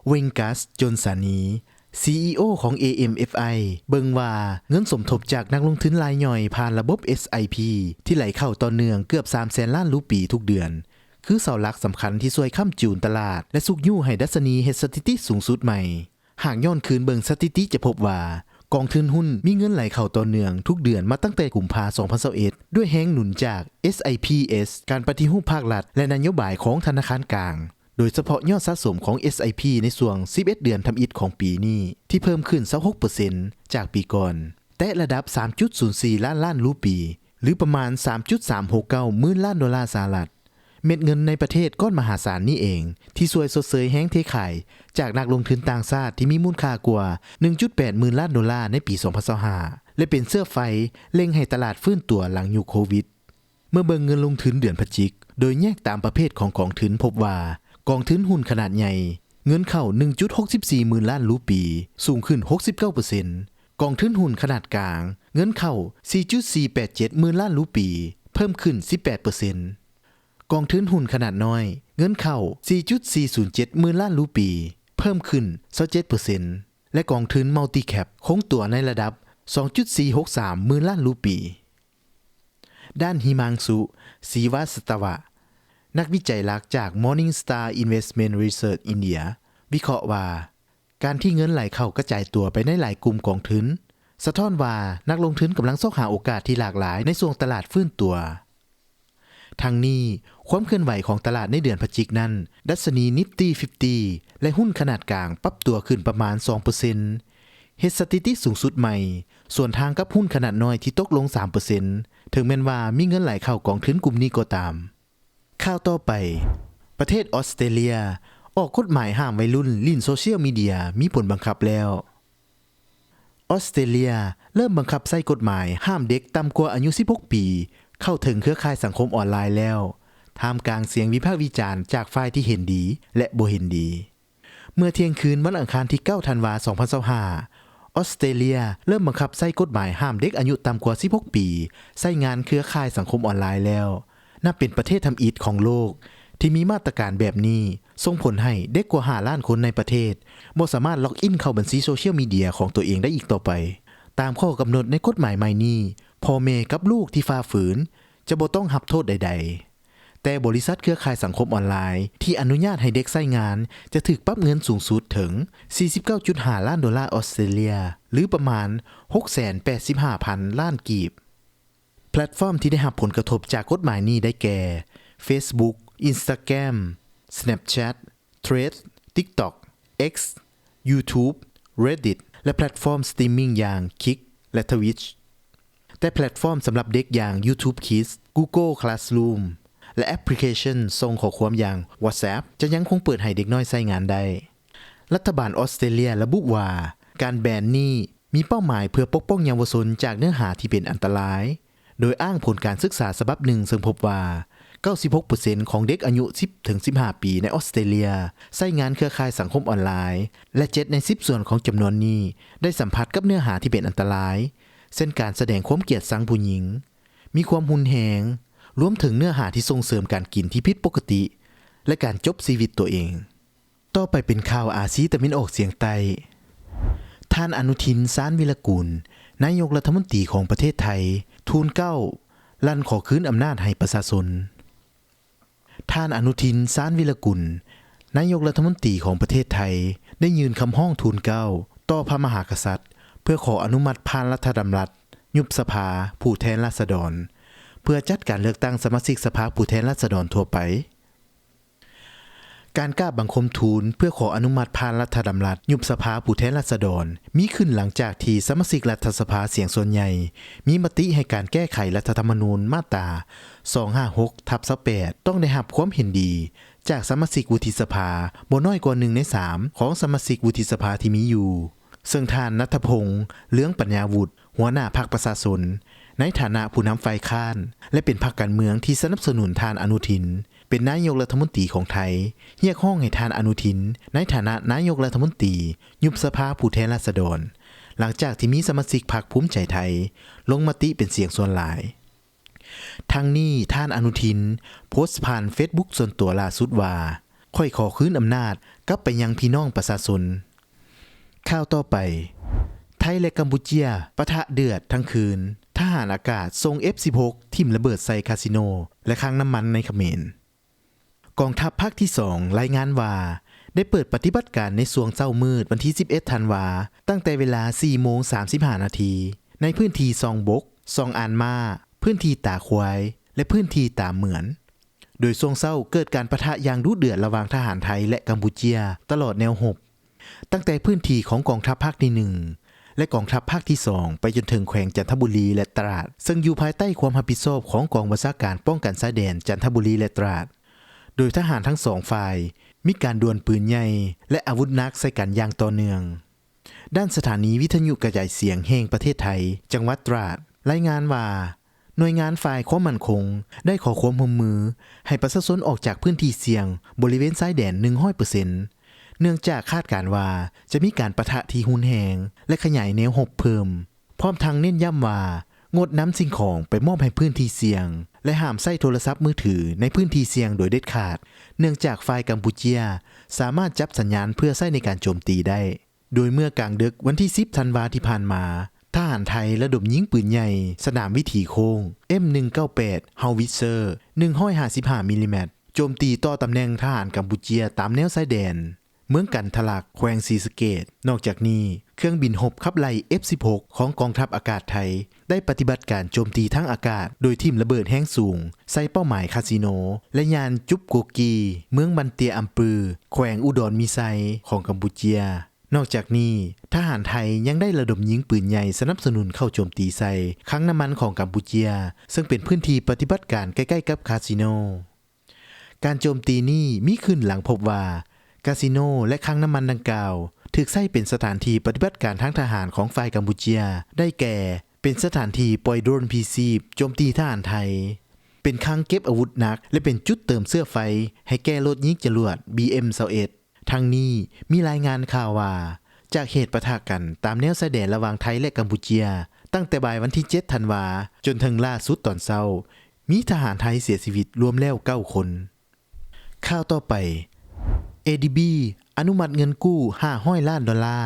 ເວັງກັສ ຈົນສານີ ຊີອີໂອ ຂອງ ເອເອັມເອັຟໄອ ເບິ່ງວ່າເງິນສົມທົບຈາກນັກລົງທຶນລາຍຍ່ອຍຜ່ານລະບົບ ເອສໄອພີ ທີ່ໄຫຼເຂົ້າຕໍ່ເນື່ອງເກືອບສາມແສນລ້ານຣູປີທຸກເດືອນ ຄືເສົາຫຼັກສຳຄັນທີ່ຊ່ວຍຄ້ຳຈູນຕະຫຼາດ ແລະ ຊຸກຍູ້ໃຫ້ດັດຊະນີເຮັດສະຖິຕິສູງສຸດໃໝ່. ຫາກຍ້ອນຄືນເບິ່ງສະຖິຕິຈະພົບວ່າ ກອງທຶນຫຸ້ນມີເງິນໄຫຼເຂົ້າຕໍ່ເນື່ອງທຸກເດືອນມາຕັ້ງແຕ່ກຸມພາ ສອງພັນຊາວເອັດ ດ້ວຍແຮງໜູນຈາກ ເອສໄອພີເອສ ການປະຕິຮູບພາກລັດ ແລະ ນະໂຍບາຍຂອງທະນາຄານກາງ. ໂດຍສະເພາະຍອດສະສົມຂອງ ເອສໄອພີ ໃນຊ່ວງສິບເອັດເດືອນທຳອິດຂອງປີນີ້ ທີ່ເພີ່ມຂຶ້ນຊາວຫົກເປີເຊັນຈາກປີກ່ອນ, ແຕະລະດັບສາມຈຸດສູນສີ່ລ້ານລ້ານຣູປີ ຫຼື ປະມານສາມຈຸດສາມຫົກເກົ້າໝື່ນລ້ານໂດລາສະຫະລັດ. ເມັດເງິນໃນປະເທດກ້ອນມະຫາສານນີ້ເອງ ທີ່ຊ່ວຍຊົດເຊີຍແຮງເທຂາຍຈາກນັກລົງທຶນຕ່າງຊາດທີ່ມີມູນຄ່າກວ່າໜຶ່ງຈຸດແປດໝື່ນລ້ານໂດລາໃນປີສອງພັນຊາວຫ້າ ແລະ ເປັນເຊື້ອໄຟເລັ່ງໃຫ້ຕະຫຼາດຟື້ນຕົວຫຼັງຍຸກໂຄວິດ. ເມື່ອເບິ່ງເງິນລົງທຶນເດືອນພະຈິກ ໂດຍແຍກຕາມປະເພດຂອງກອງທຶນ ພົບວ່າ ກອງທຶນຫຸ້ນຂະໜາດໃຫຍ່ ເງິນເຂົ້າໜຶ່ງຈຸດຫົກສິບສີ່ໝື່ນລ້ານຣູປີ ສູງຂຶ້ນຫົກສິບເກົ້າເປີເຊັນ, ກອງທຶນຫຸ້ນຂະໜາດກາງ ເງິນເຂົ້າສີ່ຈຸດສີ່ແປດເຈັດໝື່ນລ້ານຣູປີ ເພີ່ມຂຶ້ນສິບແປດເປີເຊັນ, ກອງທຶນຫຸ້ນຂະໜາດນ້ອຍ ເງິນເຂົ້າສີ່ຈຸດສີ່ສູນເຈັດໝື່ນລ້ານຣູປີ ເພີ່ມຂຶ້ນຊາວເຈັດເປີເຊັນ ແລະ ກອງທຶນ Multi Cap ຄົງຕົວໃນລະດັບສອງຈຸດສີ່ຫົກສາມໝື່ນລ້ານຣູປີ. ດ້ານ Himangshu Srivastava ນັກວິໄຈຫຼັກຈາກ Morningstar Investment Research India ວິເຄາະວ່າ ການທີ່ເງິນໄຫຼເຂົ້າກະຈາຍຕົວໄປໃນຫຼາຍກຸ່ມກອງທຶນ ສະທ້ອນວ່ານັກລົງທຶນກຳລັງຊອກຫາໂອກາດທີ່ຫຼາກຫຼາຍໃນຊ່ວງຕະຫຼາດຟື້ນຕົວ. ທັງນີ້, ຄວາມເຄື່ອນໄຫວຂອງຕະຫຼາດໃນເດືອນພະຈິກນັ້ນ, ດັດຊະນີ Nifty fifty ແລະ ຫຸ້ນຂະໜາດກາງປັບຕົວຂຶ້ນປະມານສອງເປີເຊັນ, ເຮັດສະຖິຕິສູງສຸດໃໝ່, ສວນທາງກັບຫຸ້ນຂະໜາດນ້ອຍທີ່ຕົກລົງສາມເປີເຊັນ, ເຖິງແມ່ນວ່າມີເງິນໄຫຼເຂົ້າກອງທຶນກຸ່ມນີ້ກໍຕາມ. ຂ່າວຕໍ່ໄປ, ປະເທດອອສເຕຣເລຍອອກກົດໝາຍຫ້າມໄວລຸ້ນຫຼິ້ນໂຊຊຽວມີເດຍມີຜົນບັງຄັບແລ້ວ. ອອສເຕຣເລຍເລີ່ມບັງຄັບໃຊ້ກົດໝາຍຫ້າມເດັກຕ່ຳກວ່າອາຍຸສິບຫົກປີເຂົ້າເຖິງເຄືອຂ່າຍສັງຄົມອອນລາຍແລ້ວ, ທ່າມກາງສຽງວິພາກວິຈານຈາກຝ່າຍທີ່ເຫັນດີ ແລະ ບໍ່ເຫັນດີ. ເມື່ອທ່ຽງຄືນວັນອັງຄານທີເກົ້າ ທັນວາ ສອງພັນຊາວຫ້າ, ອອສເຕຣເລຍເລີ່ມບັງຄັບໃຊ້ກົດໝາຍຫ້າມເດັກອາຍຸຕ່ຳກວ່າສິບຫົກປີໃຊ້ງານເຄືອຂ່າຍສັງຄົມອອນລາຍແລ້ວ, ນັບເປັນປະເທດທຳອິດຂອງໂລກ ທີ່ມີມາດຕະການແບບນີ້ ສົ່ງຜົນໃຫ້ເດັກກວ່າຫ້າລ້ານຄົນໃນປະເທດ ບໍ່ສາມາດລັອກອິນເຂົ້າບັນຊີໂຊຊຽວມີເດຍຂອງຕົວເອງໄດ້ອີກຕໍ່ໄປ. ຕາມຂໍ້ກຳນົດໃນກົດໝາຍໃໝ່ນີ້, ພໍ່ແມ່ກັບລູກທີ່ຝ່າຝືນ ຈະບໍ່ຕ້ອງຮັບໂທດໃດໆ. ແຕ່ບໍລິສັດເຄືອຂ່າຍສັງຄົມອອນລາຍທີ່ອະນຸຍາດໃຫ້ເດັກໃຊ້ງານ ຈະຖືກປັບເງິນສູງສຸດເຖິງສີ່ສິບເກົ້າຈຸດຫ້າລ້ານໂດລາອອສເຕຣເລຍ ຫຼື ປະມານຫົກແສນແປດສິບຫ້າພັນລ້ານກີບ. ແພລດຟອມທີ່ໄດ້ຮັບຜົນກະທົບຈາກກົດໝາຍນີ້ໄດ້ແກ່ Facebook, Instagram, Snapchat, Threads, TikTok, X, YouTube, Reddit ແລະ ແພລດຟອມສະຕຣີມມິງຢ່າງ Kick ແລະ Twitch. ແຕ່ແພລດຟອມສຳລັບເດັກຢ່າງ YouTube Kids, Google Classroom ແລະ ແອັບພລິເຄຊັນສົ່ງຂໍ້ຄວາມຢ່າງ WhatsApp ຈະຍັງຄົງເປີດໃຫ້ເດັກນ້ອຍໃຊ້ງານໄດ້. ລັດຖະບານອອສເຕຣເລຍລະບຸວ່າ ການແບນນີ້ມີເປົ້າໝາຍເພື່ອປົກປ້ອງເຍົາວະຊົນຈາກເນື້ອຫາທີ່ເປັນອັນຕະລາຍ, ໂດຍອ້າງຜົນການສຶກສາສະບັບໜຶ່ງ ເຊິ່ງພົບວ່າ ເກົ້າສິບຫົກເປີເຊັນຂອງເດັກອາຍຸສິບເຖິງສິບຫ້າປີໃນອອສເຕຣເລຍ ໃຊ້ງານເຄືອຂ່າຍສັງຄົມອອນລາຍ ແລະ ເຈັດໃນສິບສ່ວນຂອງຈຳນວນນີ້ ໄດ້ສຳຜັດກັບເນື້ອຫາທີ່ເປັນອັນຕະລາຍ ເຊັ່ນ ການສະແດງຄວາມກຽດຊັງຜູ້ຍິງ, ມີຄວາມຮຸນແຮງ, ລວມເຖິງເນື້ອຫາທີ່ສົ່ງເສີມການກິນທີ່ຜິດປົກກະຕິ ແລະ ການຈົບຊີວິດຕົວເອງ. ຕໍ່ໄປເປັນຂ່າວອາຊີຕາເວັນອອກສຽງໃຕ້. ທ່ານ ອະນຸທິນ ຊານວິລະກຸນ ນາຍົກລັດຖະມົນຕີຂອງປະເທດໄທ ທູນເກົ້າ ລັ່ນຂໍຄືນອຳນາດໃຫ້ປະຊາຊົນ. ທ່ານ ອະນຸທິນ ຊານວິລະກຸນ ນາຍົກລັດຖະມົນຕີຂອງປະເທດໄທ ໄດ້ຍື່ນຄຳຮ້ອງທູນເກົ້າຕໍ່ພະມະຫາກະສັດ ເພື່ອຂໍອະນຸມັດຜ່ານລັດຖະດຳລັດຍຸບສະພາຜູ້ແທນລາຊະດອນ ເພື່ອຈັດການເລືອກຕັ້ງສະມາຊິກສະພາຜູ້ແທນລາຊະດອນທົ່ວໄປ. ການກາບບັງຄົມທູນເພື່ອຂໍອະນຸມັດຜ່ານລັດຖະດຳລັດຍຸບສະພາຜູ້ແທນລາຊະດອນ ມີຂຶ້ນຫຼັງຈາກທີ່ສະມາຊິກລັດຖະສະພາສຽງສ່ວນໃຫຍ່ ມີມະຕິໃຫ້ການແກ້ໄຂລັດຖະທຳມະນູນມາດຕາສອງຫ້າຫົກທັບຊາວແປດ ຕ້ອງໄດ້ຮັບຄວາມເຫັນດີຈາກສະມາຊິກວຸດທິສະພາບໍ່ນ້ອຍກວ່າໜຶ່ງໃນສາມຂອງສະມາຊິກວຸດທິສະພາທີ່ມີຢູ່. ເຊິ່ງທ່ານ ນັດທະພົງ ເລືອງປັນຍາວຸດ ຫົວໜ້າພັກປະຊາຊົນ ໃນຖານະຜູ້ນຳຝ່າຍຄ້ານ ແລະ ເປັນພັກການເມືອງທີ່ສະໜັບສະໜູນທ່ານອະນຸທິນ ເປັນນາຍົກລັດຖະມົນຕີຂອງໄທ ຮຽກຮ້ອງໃຫ້ທ່ານອະນຸທິນ ໃນຖານະນາຍົກລັດຖະມົນຕີ ຍຸບສະພາຜູ້ແທນລາຊະດອນ ຫຼັງຈາກທີ່ມີສະມາຊິກພັກພູມໃຈໄທ ລົງມະຕິເປັນສຽງສ່ວນຫຼາຍ. ທັງນີ້, ທ່ານອະນຸທິນ ໂພສຜ່ານເຟສບຸກສ່ວນຕົວລ່າສຸດວ່າ, ຂ້ອຍຂໍຄືນອຳນາດກັບໄປຍັງພີ່ນ້ອງປະຊາຊົນ. ຂ່າວຕໍ່ໄປ, ໄທ ແລະ ກຳປູເຈຍ ປະທະເດືອດທັງຄືນ, ທະຫານອາກາດສົ່ງເອັຟສິບຫົກຖິ້ມລະເບີດໃສ່ຄາສິໂນ ແລະ ຄັງນ້ຳມັນໃນຂະເໝນ. ກອງທັບພາກທີສອງລາຍງານວ່າ ໄດ້ເປີດປະຕິບັດການໃນຊ່ວງເຊົ້າມືດວັນທີສິບເອັດທັນວາ ຕັ້ງແຕ່ເວລາສີ່ໂມງສາມສິບຫ້ານາທີ ໃນພື້ນທີ່ຊ່ອງບົກ, ຊ່ອງອ່ານມ້າ, ພື້ນທີ່ຕາຄວາຍ ແລະ ພື້ນທີ່ຕາເໝືອນ. ໂດຍຊ່ວງເຊົ້າເກີດການປະທະຢ່າງດຸເດືອດລະຫວ່າງທະຫານໄທ ແລະ ກຳປູເຈຍຕະຫຼອດແນວຮົບ, ຕັ້ງແຕ່ພື້ນທີ່ຂອງກອງທັບພາກທີໜຶ່ງ ແລະ ກອງທັບພາກທີສອງ ໄປຈົນເຖິງແຂວງຈັນທະບູລີ ແລະ ຕາດ, ເຊິ່ງຢູ່ພາຍໃຕ້ຄວາມຮັບຜິດຊອບຂອງກອງບັນຊາການປ້ອງກັນຊາຍແດນຈັນທະບູລີ ແລະ ຕາດ, ໂດຍທະຫານທັງສອງຝ່າຍມີການດວນປືນໃຫຍ່ ແລະ ອາວຸດໜັກໃສ່ກັນຢ່າງຕໍ່ເນື່ອງ. ດ້ານສະຖານີວິທະຍຸກະຈາຍສຽງແຫ່ງປະເທດໄທ ຈັງຫວັດຕາດ ລາຍງານວ່າ ໜ່ວຍງານຝ່າຍຄວາມໝັ້ນຄົງໄດ້ຂໍຄວາມຮ່ວມມືໃຫ້ປະຊາຊົນອອກຈາກພື້ນທີ່ສ່ຽງບໍລິເວນຊາຍແດນໜຶ່ງຮ້ອຍເປີເຊັນ ເນື່ອງຈາກຄາດການວ່າຈະມີການປະທະທີ່ຮຸນແຮງ ແລະ ຂະຫຍາຍແນວຮົບເພີ່ມ, ພ້ອມທັງເນັ້ນຢ້ຳວ່າ ງົດນຳສິ່ງຂອງໄປມອບໃຫ້ພື້ນທີ່ສ່ຽງ ແລະ ຫ້າມໃຊ້ໂທລະສັບມືຖືໃນພື້ນທີ່ສ່ຽງໂດຍເດັດຂາດ, ເນື່ອງຈາກຝ່າຍກຳປູເຈຍສາມາດຈັບສັນຍານເພື່ອໃຊ້ໃນການໂຈມຕີໄດ້. ໂດຍເມື່ອກາງດຶກວັນທີສິບທັນວາທີ່ຜ່ານມາ, ທະຫານໄທລະດົມຍິງປືນໃຫຍ່ສະໜາມວິຖີໂຄ້ງ ເອັມໜຶ່ງເກົ້າແປດ Howitzer ໜຶ່ງຮ້ອຍຫ້າສິບຫ້າມິລລີແມັດ ໂຈມຕີຕໍ່ຕຳແໜ່ງທະຫານກຳປູເຈຍຕາມແນວຊາຍແດນ ເມືອງກັນທະລັກ ແຂວງສີສະເກດ. ນອກຈາກນີ້, ເຄື່ອງບິນຮົບຂັບໄລ່ ເອັຟສິບຫົກ ຂອງກອງທັບອາກາດໄທ ໄດ້ປະຕິບັດການໂຈມຕີທາງອາກາດ ໂດຍຖິ້ມລະເບີດແຮງສູງໃສ່ເປົ້າໝາຍຄາສິໂນ ແລະ ຍ່ານຈຸບໂກກີ ເມືອງບັນເຕຍອຳປື ແຂວງອຸດອນມີໄຊ ຂອງກຳປູເຈຍ. ນອກຈາກນີ້, ທະຫານໄທຍັງໄດ້ລະດົມຍິງປືນໃຫຍ່ສະໜັບສະໜູນເຂົ້າໂຈມຕີໃສ່ຄັງນ້ຳມັນຂອງກຳປູເຈຍ, ເຊິ່ງເປັນພື້ນທີ່ປະຕິບັດການໃກ້ໆກັບຄາສິໂນ. ການໂຈມຕີນີ້ມີຂຶ້ນຫຼັງພົບວ່າ ກາສິໂນ ແລະ ຄັງນ້ຳມັນດັ່ງກ່າວ ຖືກໃຊ້ເປັນສະຖານທີ່ປະຕິບັດການທາງທະຫານຂອງຝ່າຍກຳປູເຈຍ ໄດ້ແກ່ ເປັນສະຖານທີ່ປ່ອຍໂດຣນພຣີຊີບໂຈມຕີທະຫານໄທ, ເປັນຄັງເກັບອາວຸດໜັກ ແລະ ເປັນຈຸດເຕີມເຊື້ອໄຟໃຫ້ແກ່ລົດຍິງຈະຫຼວດ ບີເອັມຊາວເອັດ. ທັງນີ້, ມີລາຍງານຂ່າວວ່າ ຈາກເຫດປະທະກັນຕາມແນວຊາຍແດນລະຫວ່າງໄທ ແລະ ກຳປູເຈຍ ຕັ້ງແຕ່ບ່າຍວັນທີເຈັດທັນວາ ຈົນເຖິງລ່າສຸດຕອນເຊົ້າ, ມີທະຫານໄທເສຍຊີວິດລວມແລ້ວເກົ້າຄົນ. ຂ່າວຕໍ່ໄປ ເອດີບີ ອະນຸມັດເງິນກູ້ຫ້າຮ້ອຍລ້ານໂດລາ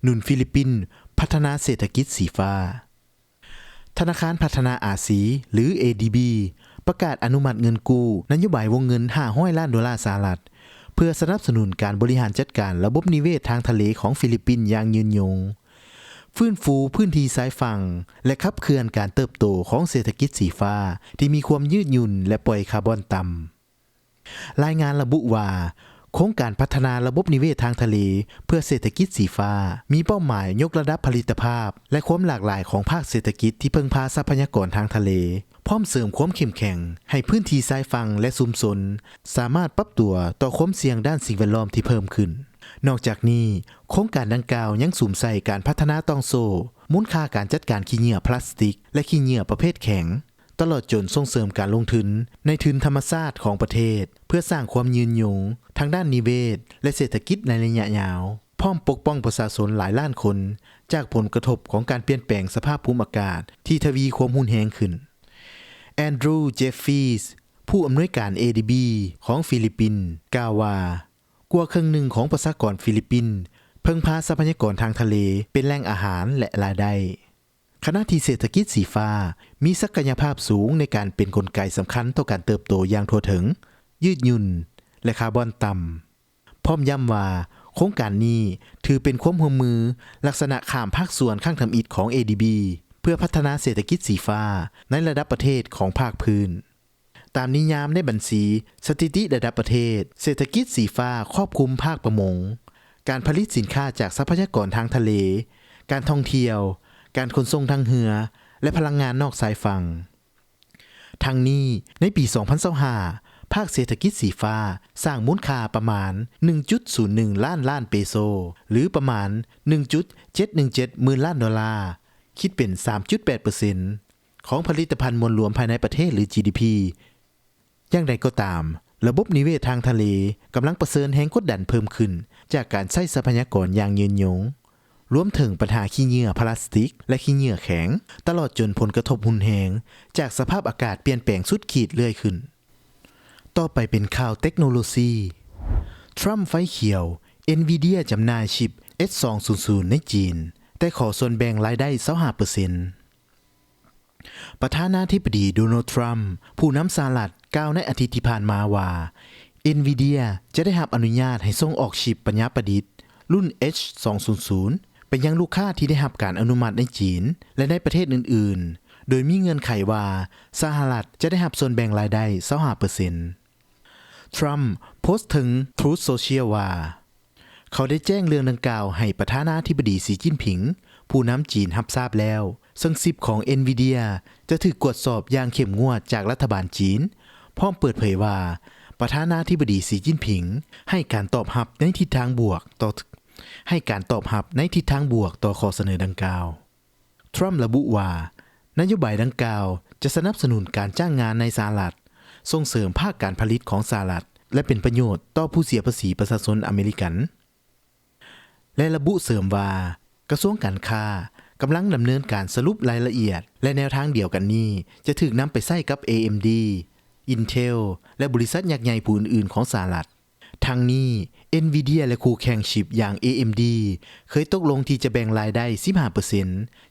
ໜູນຟີລິບປິນພັດທະນາເສດຖະກິດສີຟ້າ. ທະນາຄານພັດທະນາອາຊີ ຫຼື ເອດີບີ ປະກາດອະນຸມັດເງິນກູ້ນະໂຍບາຍວົງເງິນຫ້າຮ້ອຍລ້ານໂດລາສະຫະລັດ ເພື່ອສະໜັບສະໜູນການບໍລິຫານຈັດການລະບົບນິເວດທາງທະເລຂອງຟີລິບປິນຢ່າງຍືນຍົງ, ຟື້ນຟູພື້ນທີ່ຊາຍຝັ່ງ ແລະ ຂັບເຄື່ອນການເຕີບໂຕຂອງເສດຖະກິດສີຟ້າທີ່ມີຄວາມຍືດຫຍຸ່ນ ແລະ ປ່ອຍຄາບອນຕ່ຳ. ລາຍງານລະບຸວ່າ ໂຄງການພັດທະນາລະບົບນິເວດທາງທະເລເພື່ອເສດຖະກິດສີຟ້າ ມີເປົ້າໝາຍຍົກລະດັບຜະລິດຕະພາບ ແລະ ຄວາມຫຼາກຫຼາຍຂອງພາກເສດຖະກິດທີ່ເພິ່ງພາຊັບພະຍາກອນທາງທະເລ, ພ້ອມເສີມຄວາມເຂັ້ມແຂງໃຫ້ພື້ນທີ່ຊາຍຝັ່ງ ແລະ ຊຸມຊົນ ສາມາດປັບຕົວຕໍ່ຄວາມສ່ຽງດ້ານສິ່ງແວດລ້ອມທີ່ເພີ່ມຂຶ້ນ. ນອກຈາກນີ້, ໂຄງການດັ່ງກ່າວຍັງສຸມໃສ່ການພັດທະນາຕ່ອງໂສ້ມູນຄ່າການຈັດການຂີ້ເຫຍື້ອພລາສຕິກ ແລະ ຂີ້ເຫຍື້ອປະເພດແຂງ, ຕະຫຼອດຈົນສົ່ງເສີມການລົງທຶນໃນທຶນທຳມະຊາດຂອງປະເທດ ເພື່ອສ້າງຄວາມຍືນຍົງທາງດ້ານນິເວດ ແລະ ເສດຖະກິດໃນໄລຍະຍາວ, ພ້ອມປົກປ້ອງປະຊາຊົນຫຼາຍລ້ານຄົນຈາກຜົນກະທົບຂອງການປ່ຽນແປງສະພາບພູມອາກາດທີ່ທະວີຄວາມຮຸນແຮງຂຶ້ນ. ແອນດຣູ ເຈຟຟີສ ຜູ້ອຳນວຍການ ເອດີບີ ຂອງຟີລິບປິນ ກ່າວວ່າ ກວ່າເຄິ່ງໜຶ່ງຂອງປະຊາກອນຟີລິບປິນເພິ່ງພາຊັບພະຍາກອນທາງທະເລເປັນແຫຼ່ງອາຫານ ແລະ ລາຍໄດ້. ຂະນະທີ່ເສດຖະກິດສີຟ້າມີສັກກະຍະພາບສູງໃນການເປັນກົນໄກສຳຄັນຕໍ່ການເຕີບໂຕຢ່າງທົ່ວເຖິງ, ຍືດຫຍຸ່ນ ແລະ ຄາບອນຕ່ຳ, ພ້ອມຢ້ຳວ່າໂຄງການນີ້ຖືເປັນຄວາມຮ່ວມມືລັກສະນະຂ້າມພາກສ່ວນຄັ້ງທຳອິດຂອງ ເອດີບີ ເພື່ອພັດທະນາເສດຖະກິດສີຟ້າໃນລະດັບປະເທດຂອງພາກພື້ນ. ຕາມນິຍາມໃນບັນຊີສະຖິຕິລະດັບປະເທດ, ເສດຖະກິດສີຟ້າຄອບຄຸມພາກປະມົງ, ການຜະລິດສິນຄ້າຈາກຊັບພະຍາກອນທາງທະເລ, ການທ່ອງທ່ຽວ, ການຂົນສົ່ງທາງເຮືອ ແລະ ພະລັງງານນອກຊາຍຝັ່ງ. ທັງນີ້, ໃນປີສອງພັນຊາວຫ້າ ພາກເສດຖະກິດສີຟ້າສ້າງມູນຄ່າປະມານໜຶ່ງຈຸດສູນໜຶ່ງລ້ານລ້ານເປໂຊ ຫຼື ປະມານໜຶ່ງຈຸດເຈັດໜຶ່ງເຈັດໝື່ນລ້ານໂດລາ, ຄິດເປັນສາມຈຸດແປດເປີເຊັນ ຂອງຜະລິດຕະພັນມວນລວມພາຍໃນປະເທດ ຫຼື ຈີດີພີ. ຢ່າງໃດກໍຕາມ, ລະບົບນິເວດທາງທະເລກຳລັງປະເຊີນແຮງກົດດັນເພີ່ມຂຶ້ນຈາກການໃຊ້ຊັບພະຍາກອນຢ່າງຍືນຍົງ, ລວມເຖິງບັນຫາຂີ້ເຫຍື້ອພລາສຕິກ ແລະ ຂີ້ເຫຍື້ອແຂງ, ຕະຫຼອດຈົນຜົນກະທົບຮຸນແຮງຈາກສະພາບອາກາດປ່ຽນແປງສຸດຂີດເລື້ອຍຂຶ້ນ. ຕໍ່ໄປເປັນຂ່າວເຕັກໂນໂລຊີ. ທຣຳໄຟຂຽວ, Nvidia ຈຳໜ່າຍຊິບ ເອັດສອງສູນສູນ ໃນຈີນ, ແຕ່ຂໍສ່ວນແບ່ງລາຍໄດ້ຊາວຫ້າເປີເຊັນ. ປະທານາທິບໍດີ ໂດນັລ ທຣຳ ຜູ້ນຳສະຫະລັດ ກ່າວໃນອາທິດທີ່ຜ່ານມາວ່າ Nvidia ຈະໄດ້ຮັບອະນຸຍາດໃຫ້ສົ່ງອອກຊິບປັນຍາປະດິດລຸ້ນ H ສອງສູນສູນ ໄປຍັງລູກຄ້າທີ່ໄດ້ຮັບການອະນຸມັດໃນຈີນ ແລະ ໃນປະເທດອື່ນໆ, ໂດຍມີເງື່ອນໄຂວ່າ ສະຫະລັດຈະໄດ້ຮັບສ່ວນແບ່ງລາຍໄດ້ຊາວຫ້າເປີເຊັນ. ທຣຳໂພສເຖິງ Truth Social ວ່າ ເຂົາໄດ້ແຈ້ງເລື່ອງດັ່ງກ່າວໃຫ້ປະທານາທິບໍດີ ສີຈິ້ນຜິງ ຜູ້ນຳຈີນຮັບຊາບແລ້ວ, ເຊິ່ງຊິບຂອງ Nvidia ຈະຖືກກວດສອບຢ່າງເຂັ້ມງວດຈາກລັດຖະບານຈີນ, ພ້ອມເປີດເຜີຍວ່າ ປະທານາທິບໍດີ ສີຈິ້ນຜິງ ໃຫ້ການຕອບຮັບໃນທິດທາງບວກຕໍ່ ໃຫ້ການຕອບຮັບໃນທິດທາງບວກຕໍ່ຂໍ້ສະເໜີດັ່ງກ່າວ. ທຣຳລະບຸວ່າ ນະໂຍບາຍດັ່ງກ່າວຈະສະໜັບສະໜູນການຈ້າງງານໃນສະຫະລັດ, ສົ່ງເສີມພາກການຜະລິດຂອງສະຫະລັດ ແລະ ເປັນປະໂຫຍດຕໍ່ຜູ້ເສຍພາສີປະຊາຊົນອາເມລິກັນ ແລະ ລະບຸເສີມວ່າ ກະຊວງການຄ້າກຳລັງດຳເນີນການສະຫຼຸບລາຍລະອຽດ ແລະ ແນວທາງດຽວກັນນີ້ຈະຖືກນຳໄປໃຊ້ກັບ ເອເອັມດີ, Intel ແລະ ບໍລິສັດຍັກໃຫຍ່ຜູ້ອື່ນໆຂອງສະຫະລັດ. ທັງນີ້, Nvidia ແລະ ຄູ່ແຂ່ງຊິບຢ່າງ ເອເອັມດີ ເຄີຍຕົກລົງທີ່ຈະແບ່ງລາຍໄດ້ສິບຫ້າເປີເຊັນ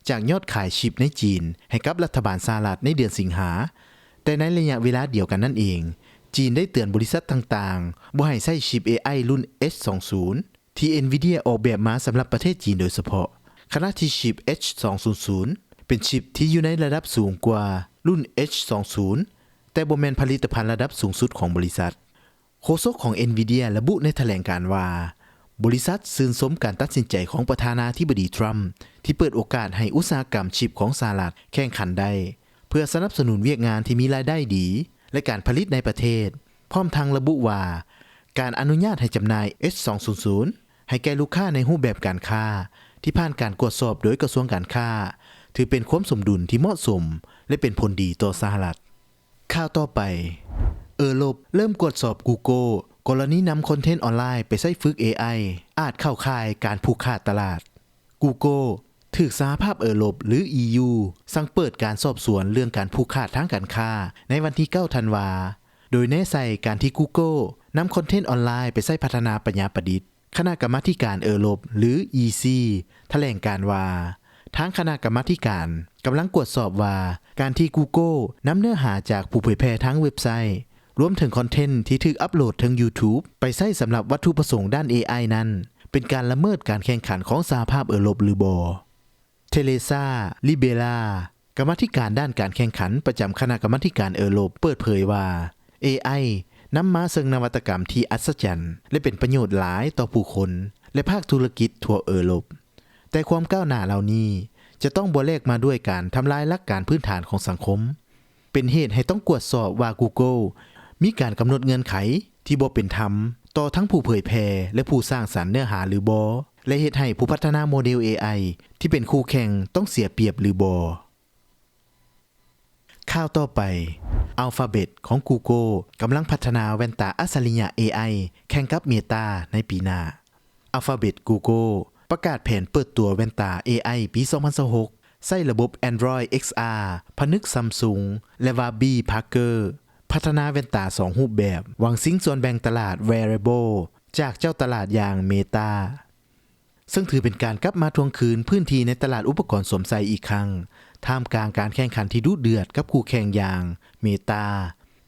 ຈາກຍອດຂາຍຊິບໃນຈີນໃຫ້ກັບລັດຖະບານສະຫະລັດໃນເດືອນສິງຫາ, ແຕ່ໃນໄລຍະເວລາດຽວກັນນັ້ນເອງ, ຈີນໄດ້ເຕືອນບໍລິສັດຕ່າງໆບໍ່ໃຫ້ໃຊ້ຊິບ ເອໄອ ລຸ້ນ H ສອງສູນ ທີ່ Nvidia ອອກແບບມາສຳລັບປະເທດຈີນໂດຍສະເພາະ, ຂະນະທີ່ຊິບ H ສອງສູນສູນ ເປັນຊິບທີ່ຢູ່ໃນລະດັບສູງກວ່າລຸ້ນ H ສອງສູນ ແຕ່ບໍ່ແມ່ນຜະລິດຕະພັນລະດັບສູງສຸດຂອງບໍລິສັດ. ໂຄສົກຂອງ Nvidia ລະບຸໃນຖະແຫຼງການວ່າ, ບໍລິສັດຊື່ນຊົມການຕັດສິນໃຈຂອງປະທານາທິບໍດີ Trump ທີ່ເປີດໂອກາດໃຫ້ອຸດສາຫະກຳຊິບຂອງສະຫະລັດແຂ່ງຂັນໄດ້ ເພື່ອສະໜັບສະໜູນວຽກງານທີ່ມີລາຍໄດ້ດີ ແລະ ການຜະລິດໃນປະເທດ, ພ້ອມທັງລະບຸວ່າ ການອະນຸຍາດໃຫ້ຈຳໜ່າຍ H ສອງສູນສູນ ໃຫ້ແກ່ລູກຄ້າໃນຮູບແບບການຄ້າທີ່ຜ່ານການກວດສອບໂດຍກະຊວງການຄ້າ ຖືເປັນຄວາມສົມດຸນທີ່ເໝາະສົມ ແລະ ເປັນຜົນດີຕໍ່ສະຫະລັດ. ຂ່າວຕໍ່ໄປ, ເອີຣົບເລີ່ມກວດສອບ Google ກໍລະນີນຳຄອນເທັນອອນລາຍໄປໃຊ້ຝຶກ ເອໄອ ອາດເຂົ້າຂ່າຍການຜູກຂາດຕະຫຼາດ. Google ຖືກສະຫະພາບເອີຣົບ ຫຼື ອີຢູ ສັ່ງເປີດການສອບສວນເລື່ອງການຜູກຂາດທາງການຄ້າໃນວັນທີເກົ້າທັນວາ, ໂດຍແນໃສ່ການທີ່ Google ນຳຄອນເທັນອອນລາຍໄປໃຊ້ພັດທະນາປັນຍາປະດິດ. ຄະນະກຳມາທິການເອີຣົບ ຫຼື ອີ ຊີ ຖະແຫຼງການວ່າ ທາງຄະນະກຳມາທິການກຳລັງກວດສອບວ່າ ການທີ່ Google ນຳເນື້ອຫາຈາກຜູ້ເຜີຍແຜ່ທາງເວັບໄຊ ລວມເຖິງຄອນເທັນທີ່ຖືກອັບໂຫຼດເທິງ YouTube ໄປໃຊ້ສຳລັບວັດຖຸປະສົງດ້ານ ເອໄອ ນັ້ນ ເປັນການລະເມີດການແຂ່ງຂັນຂອງສະຫະພາບເອີຣົບຫຼືບໍ່. ເທເຣຊາ ລິເບລາ ກຳມາທິການດ້ານການແຂ່ງຂັນປະຈຳຄະນະກຳມາທິການເອີຣົບ ເປີດເຜີຍວ່າ ເອໄອ ນຳມາເຊິ່ງນະວັດຕະກຳທີ່ອັດສະຈັນ ແລະ ເປັນປະໂຫຍດຫຼາຍຕໍ່ຜູ້ຄົນ ແລະ ພາກທຸລະກິດທົ່ວເອີຣົບ. ແຕ່ຄວາມກ້າວໜ້າເຫຼົ່ານີ້ຈະຕ້ອງບໍ່ແລກມາດ້ວຍການທຳລາຍຫຼັກການພື້ນຖານຂອງສັງຄົມ, ເປັນເຫດໃຫ້ຕ້ອງກວດສອບວ່າ Google ມີການກຳນົດເງື່ອນໄຂທີ່ບໍ່ເປັນທຳຕໍ່ທັງຜູ້ເຜີຍແຜ່ ແລະ ຜູ້ສ້າງສັນເນື້ອຫາຫຼືບໍ່ ແລະ ເຮັດໃຫ້ຜູ້ພັດທະນາໂມເດລ ເອໄອ ທີ່ເປັນຄູ່ແຂ່ງຕ້ອງເສຍປຽບຫຼືບໍ່. ຂ່າວຕໍ່ໄປ, Alphabet ຂອງ Google ກຳລັງພັດທະນາແວ່ນຕາອັດສະລິຍະ ເອໄອ ແຂ່ງກັບ Meta ໃນປີໜ້າ. Alphabet Google ປະກາດແຜນເປີດຕົວແວ່ນຕາ ເອໄອ ປີສອງພັນຊາວຫົກ ໃຊ້ລະບົບ Android ເອັກອາ ຜະນຶກ Samsung ແລະ Warby Parker ພັດທະນາແວ່ນຕາສອງຮູບແບບ ຫວັງຊິງສ່ວນແບ່ງຕະຫຼາດ wearable ຈາກເຈົ້າຕະຫຼາດຢ່າງ Meta ເຊິ່ງຖືເປັນການກັບມາທວງຄືນພື້ນທີ່ໃນຕະຫຼາດອຸປະກອນສວມໃສ່ອີກຄັ້ງ ທ່າມກາງການແຂ່ງຂັນທີ່ດຸເດືອດກັບຄູ່ແຂ່ງຢ່າງ Meta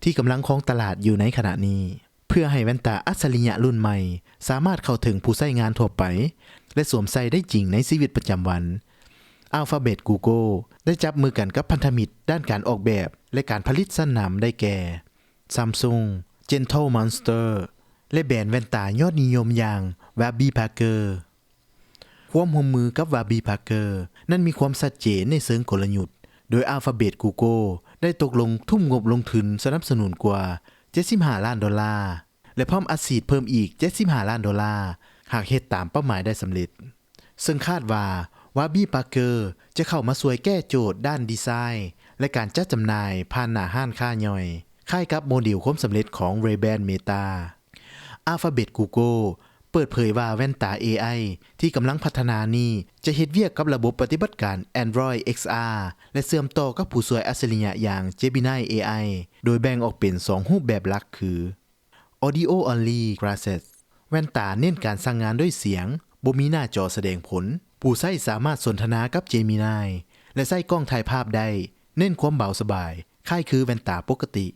ທີ່ກຳລັງຄອງຕະຫຼາດຢູ່ໃນຂະນະນີ້. ເພື່ອໃຫ້ແວ່ນຕາອັດສະລິຍະລຸ້ນໃໝ່ສາມາດເຂົ້າເຖິງຜູ້ໃຊ້ງານທົ່ວໄປ ແລະ ສວມໃສ່ໄດ້ຈິງໃນຊີວິດປະຈຳວັນ, Alphabet Google ໄດ້ຈັບມືກັນກັບພັນທະມິດດ້ານການອອກແບບ ແລະ ການຜະລິດຊັ້ນນຳໄດ້ແກ່ Samsung, Gentle Monster ແລະ ແບຣນແວ່ນຕາຍອດນິຍົມຢ່າງ Warby Parker. ຄວາມຮ່ວມມືກັບ Warby Parker ນັ້ນມີຄວາມຊັດເຈນໃນເຊີງກົນລະຍຸດ, ໂດຍ Alphabet Google ໄດ້ຕົກລົງທຸ່ມງົບລົງທຶນສະໜັບສະໜູນກວ່າເຈັດສິບຫ້າລ້ານໂດລາ ແລະ ພ້ອມອັດສີດເພີ່ມອີກເຈັດສິບຫ້າລ້ານໂດລາ ຫາກເຮັດຕາມເປົ້າໝາຍໄດ້ສຳເລັດ. ເຊິ່ງຄາດວ່າ Warby Parker ຈະເຂົ້າມາຊ່ວຍແກ້ໂຈດດ້ານດີໄຊ ແລະ ການຈັດຈຳໜ່າຍຜ່ານໜ້າຮ້ານຄ້າຍ່ອຍ, ຄ້າຍກັບໂມເດລຄວາມສຳເລັດຂອງ Ray-Ban Meta. Alphabet Google ເປີດເຜີຍວ່າແວ່ນຕາ ເອໄອ ທີ່ກຳລັງພັດທະນານີ້ ຈະເຮັດວຽກກັບລະບົບປະຕິບັດການ Android ເອັກອາ ແລະ ເຊື່ອມຕໍ່ກັບຜູ້ຊ່ວຍອັດສະລິຍະຢ່າງ Gemini ເອໄອ ໂດຍແບ່ງອອກເປັນສອງຮູບແບບຫຼັກຄື Audio Only Glasses ແວ່ນຕາເນັ້ນການສັ່ງງານດ້ວຍສຽງ, ບໍ່ມີໜ້າຈໍສະແດງຜົນ, ຜູ້ໃຊ້ສາມາດສົນທະນາກັບ Gemini ແລະ ໃຊ້ກ້ອງຖ່າຍພາບໄດ້, ເນັ້ນຄວາມເບົາສະບາຍ, ຄ້າຍຄືແວ່ນຕາປົກກະຕິ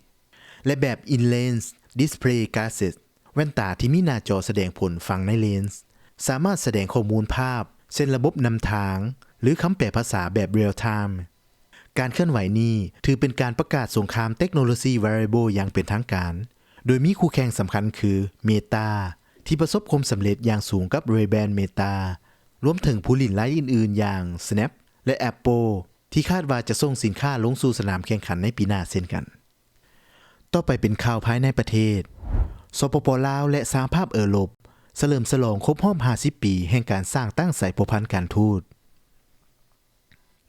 ແລະ ແບບ In-Lens Display Glasses ແວ່ນຕາທີ່ມີໜ້າຈໍສະແດງຜົນຝັງໃນເລນ, ສາມາດສະແດງຂໍ້ມູນພາບ ເຊັ່ນລະບົບນຳທາງ ຫຼື ຄຳແປພາສາແບບ real time. ການເຄື່ອນໄຫວນີ້ຖືເປັນການປະກາດສົງຄາມເຕັກໂນໂລຊີ wearable ຢ່າງເປັນທາງການ, ໂດຍມີຄູ່ແຂ່ງສຳຄັນຄື Meta ທີ່ປະສົບຄວາມສຳເລັດຢ່າງສູງກັບ Ray-Ban Meta ລວມເຖິງຜູ້ຫຼິ້ນລາຍອື່ນໆ ຢ່າງ Snap ແລະ Apple ທີ່ຄາດວ່າຈະສົ່ງສິນຄ້າລົງສູ່ສະໜາມແຂ່ງຂັນໃນປີໜ້າເຊັ່ນກັນ. ຕໍ່ໄປເປັນຂ່າວພາຍໃນປະເທດ. ສປປ ລາວ ແລະ ສະຫະພາບເອີຣົບ ສະເຫຼີມສະຫຼອງຄົບຮອບຫ້າສິບປີແຫ່ງການສ້າງຕັ້ງສາຍພົວພັນການທູດ.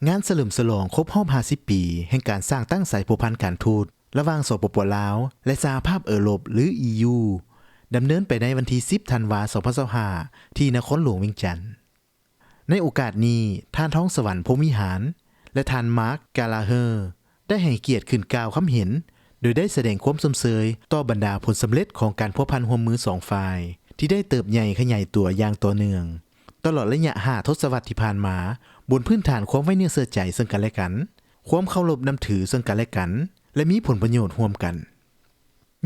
ງານສະເຫຼີມສະຫຼອງຄົບຮອບຫ້າສິບປີແຫ່ງການສ້າງຕັ້ງສາຍພົວພັນການທູດ ລະຫວ່າງ ສປປ ລາວ ແລະ ສະຫະພາບເອີຣົບ ຫຼື ອີ ຢູ ດຳເນີນໄປໃນວັນທີສິບ ທັນວາ ສອງພັນຊາວຫ້າ ທີ່ນະຄອນຫຼວງວຽງຈັນ. ໃນໂອກາດນີ້, ທ່ານ ທອງສະຫວັນ ພົມວິຫານ ແລະ ທ່ານ ມາກ ກາລາເຮີ ໄດ້ໃຫ້ກຽດຂຶ້ນກ່າວຄຳເຫັນ ໂດຍໄດ້ສະແດງຄວາມຊົມເຊີຍຕໍ່ບັນດາຜົນສຳເລັດຂອງການພົວພັນຮ່ວມມືສອງຝ່າຍ ທີ່ໄດ້ເຕີບໃຫຍ່ຂະຫຍາຍຕົວຢ່າງຕໍ່ເນື່ອງ ຕະຫຼອດໄລຍະຫ້າທົດສະວັດທີ່ຜ່ານມາ, ບົນພື້ນຖານຄວາມໄວ້ເນື້ອເຊື່ອໃຈເຊິ່ງກັນແລະກັນ, ຄວາມເຄົາລົບນັບຖືເຊິ່ງກັນແລະກັນ ແລະ ມີຜົນປະໂຫຍດຮ່ວມກັນ.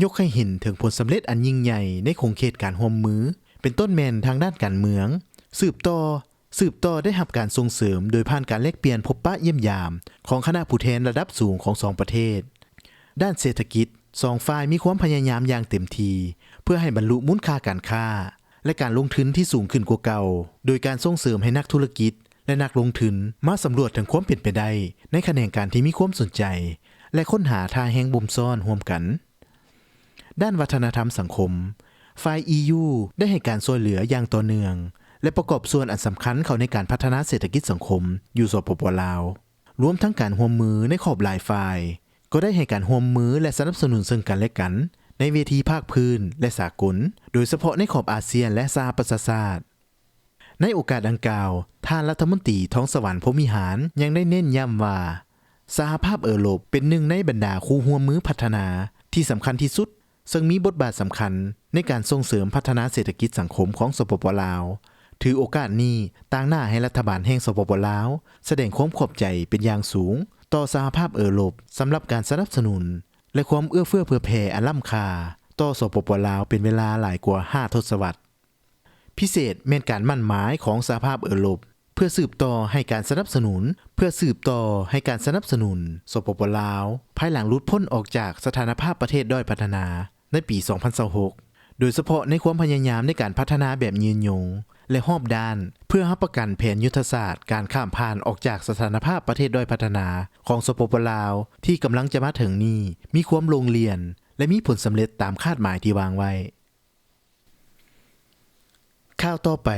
ຍົກໃຫ້ເຫັນເຖິງຜົນສຳເລັດອັນຍິ່ງໃຫຍ່ໃນຂົງເຂດການຮ່ວມມື, ເປັນຕົ້ນແມ່ນທາງດ້ານການເມືອງ, ສືບຕໍ່, ສືບຕໍ່ໄດ້ຮັບການສົ່ງເສີມໂດຍຜ່ານການແລກປ່ຽນພົບປະຢ້ຽມຢາມຂອງຄະນະຜູ້ແທນລະດັບສູງຂອງສອງປະເທດ. ດ້ານເສດຖະກິດ, ສອງຝ່າຍມີຄວາມພະຍາຍາມຢ່າງເຕັມທີ່ ເພື່ອໃຫ້ບັນລຸມູນຄ່າການຄ້າ ແລະ ການລົງທຶນທີ່ສູງຂຶ້ນກວ່າເກົ່າ, ໂດຍການສົ່ງເສີມໃຫ້ນັກທຸລະກິດ ແລະ ນັກລົງທຶນມາສຳຫຼວດເຖິງຄວາມເປັນໄປໄດ້ໃນຂະແໜງການທີ່ມີຄວາມສົນໃຈ ແລະ ຄົ້ນຫາທ່າແຮງບົ່ມຊ້ອນຮ່ວມກັນ. ດ້ານວັດທະນະທຳສັງຄົມ, ຝ່າຍ ອີ ຢູ ໄດ້ໃຫ້ການຊ່ວຍເຫຼືອຢ່າງຕໍ່ເນື່ອງ ແລະ ປະກອບສ່ວນອັນສຳຄັນເຂົ້າໃນການພັດທະນາເສດຖະກິດສັງຄົມຢູ່ ສປປ ລາວ, ລວມທັງການຮ່ວມມືໃນຂອບຫຼາຍຝ່າຍ, ກໍໄດ້ໃຫ້ການຮ່ວມມື ແລະ ສະໜັບສະໜູນເຊິ່ງກັນແລະກັນໃນເວທີພາກພື້ນ ແລະ ສາກົນ, ໂດຍສະເພາະໃນຂອບອາຊຽນ ແລະ ສະຫະປະຊາຊາດ. ໃນໂອກາດດັ່ງກ່າວ, ທ່ານລັດຖະມົນຕີ ທອງສະຫວັນ ພົມວິຫານ ຍັງໄດ້ເນັ້ນຢ້ຳວ່າ ສະຫະພາບເອີຣົບເປັນໜຶ່ງໃນບັນດາຄູ່ຮ່ວມມືພັດທະນາທີ່ສຳຄັນທີ່ສຸດ, ເຊິ່ງມີບົດບາດສຳຄັນໃນການສົ່ງເສີມພັດທະນາເສດຖະກິດສັງຄົມຂອງ ສປປ ລາວ, ຖືໂອກາດນີ້ຕາງໜ້າໃຫ້ລັດຖະບານແຫ່ງ ສປປ ລາວ ສະແດງຄວາມຂອບໃຈເປັນຢ່າງສູງຕໍ່ສະຫະພາບເອີຣົບ ສຳລັບການສະໜັບສະໜູນ ແລະ ຄວາມເອື້ອເຟື້ອເຜື່ອແຜ່ອັນລ້ຳຄ່າຕໍ່ ສປປ ລາວ ເປັນເວລາຫຼາຍກວ່າຫ້າທົດສະວັດ. ພິເສດແມ່ນການໝັ້ນໝາຍຂອງສະຫະພາບເອີຣົບ ເພື່ອສືບຕໍ່ໃຫ້ການສະໜັບສະໜູນ, ເພື່ອສືບຕໍ່ໃຫ້ການສະໜັບສະໜູນ ສປປ ລາວ ພາຍຫຼັງຫຼຸດພົ້ນອອກຈາກສະຖານະພາບປະເທດດ້ອຍພັດທະນາໃນປີສອງພັນຊາວຫົກ ໂດຍສະເພາະໃນຄວາມພະຍາຍາມໃນການພັດທະນາແບບຍືນຍົງ ແລະ ຮອບດ້ານ ເພື່ອຮັບປະກັນແຜນຍຸດທະສາດການຂ້າມຜ່ານອອກຈາກສະຖານະພາບປະເທດດ້ອຍພັດທະນາຂອງ ສປປ ລາວ ທີ່ກຳລັງຈະມາເຖິງນີ້ ມີຄວາມໂລ່ງລ່ຽນ ແລະ ມີຜົນສຳເລັດຕາມຄາດໝາຍທີ່ວາງໄວ້. ຂ່າວຕໍ່ໄປ,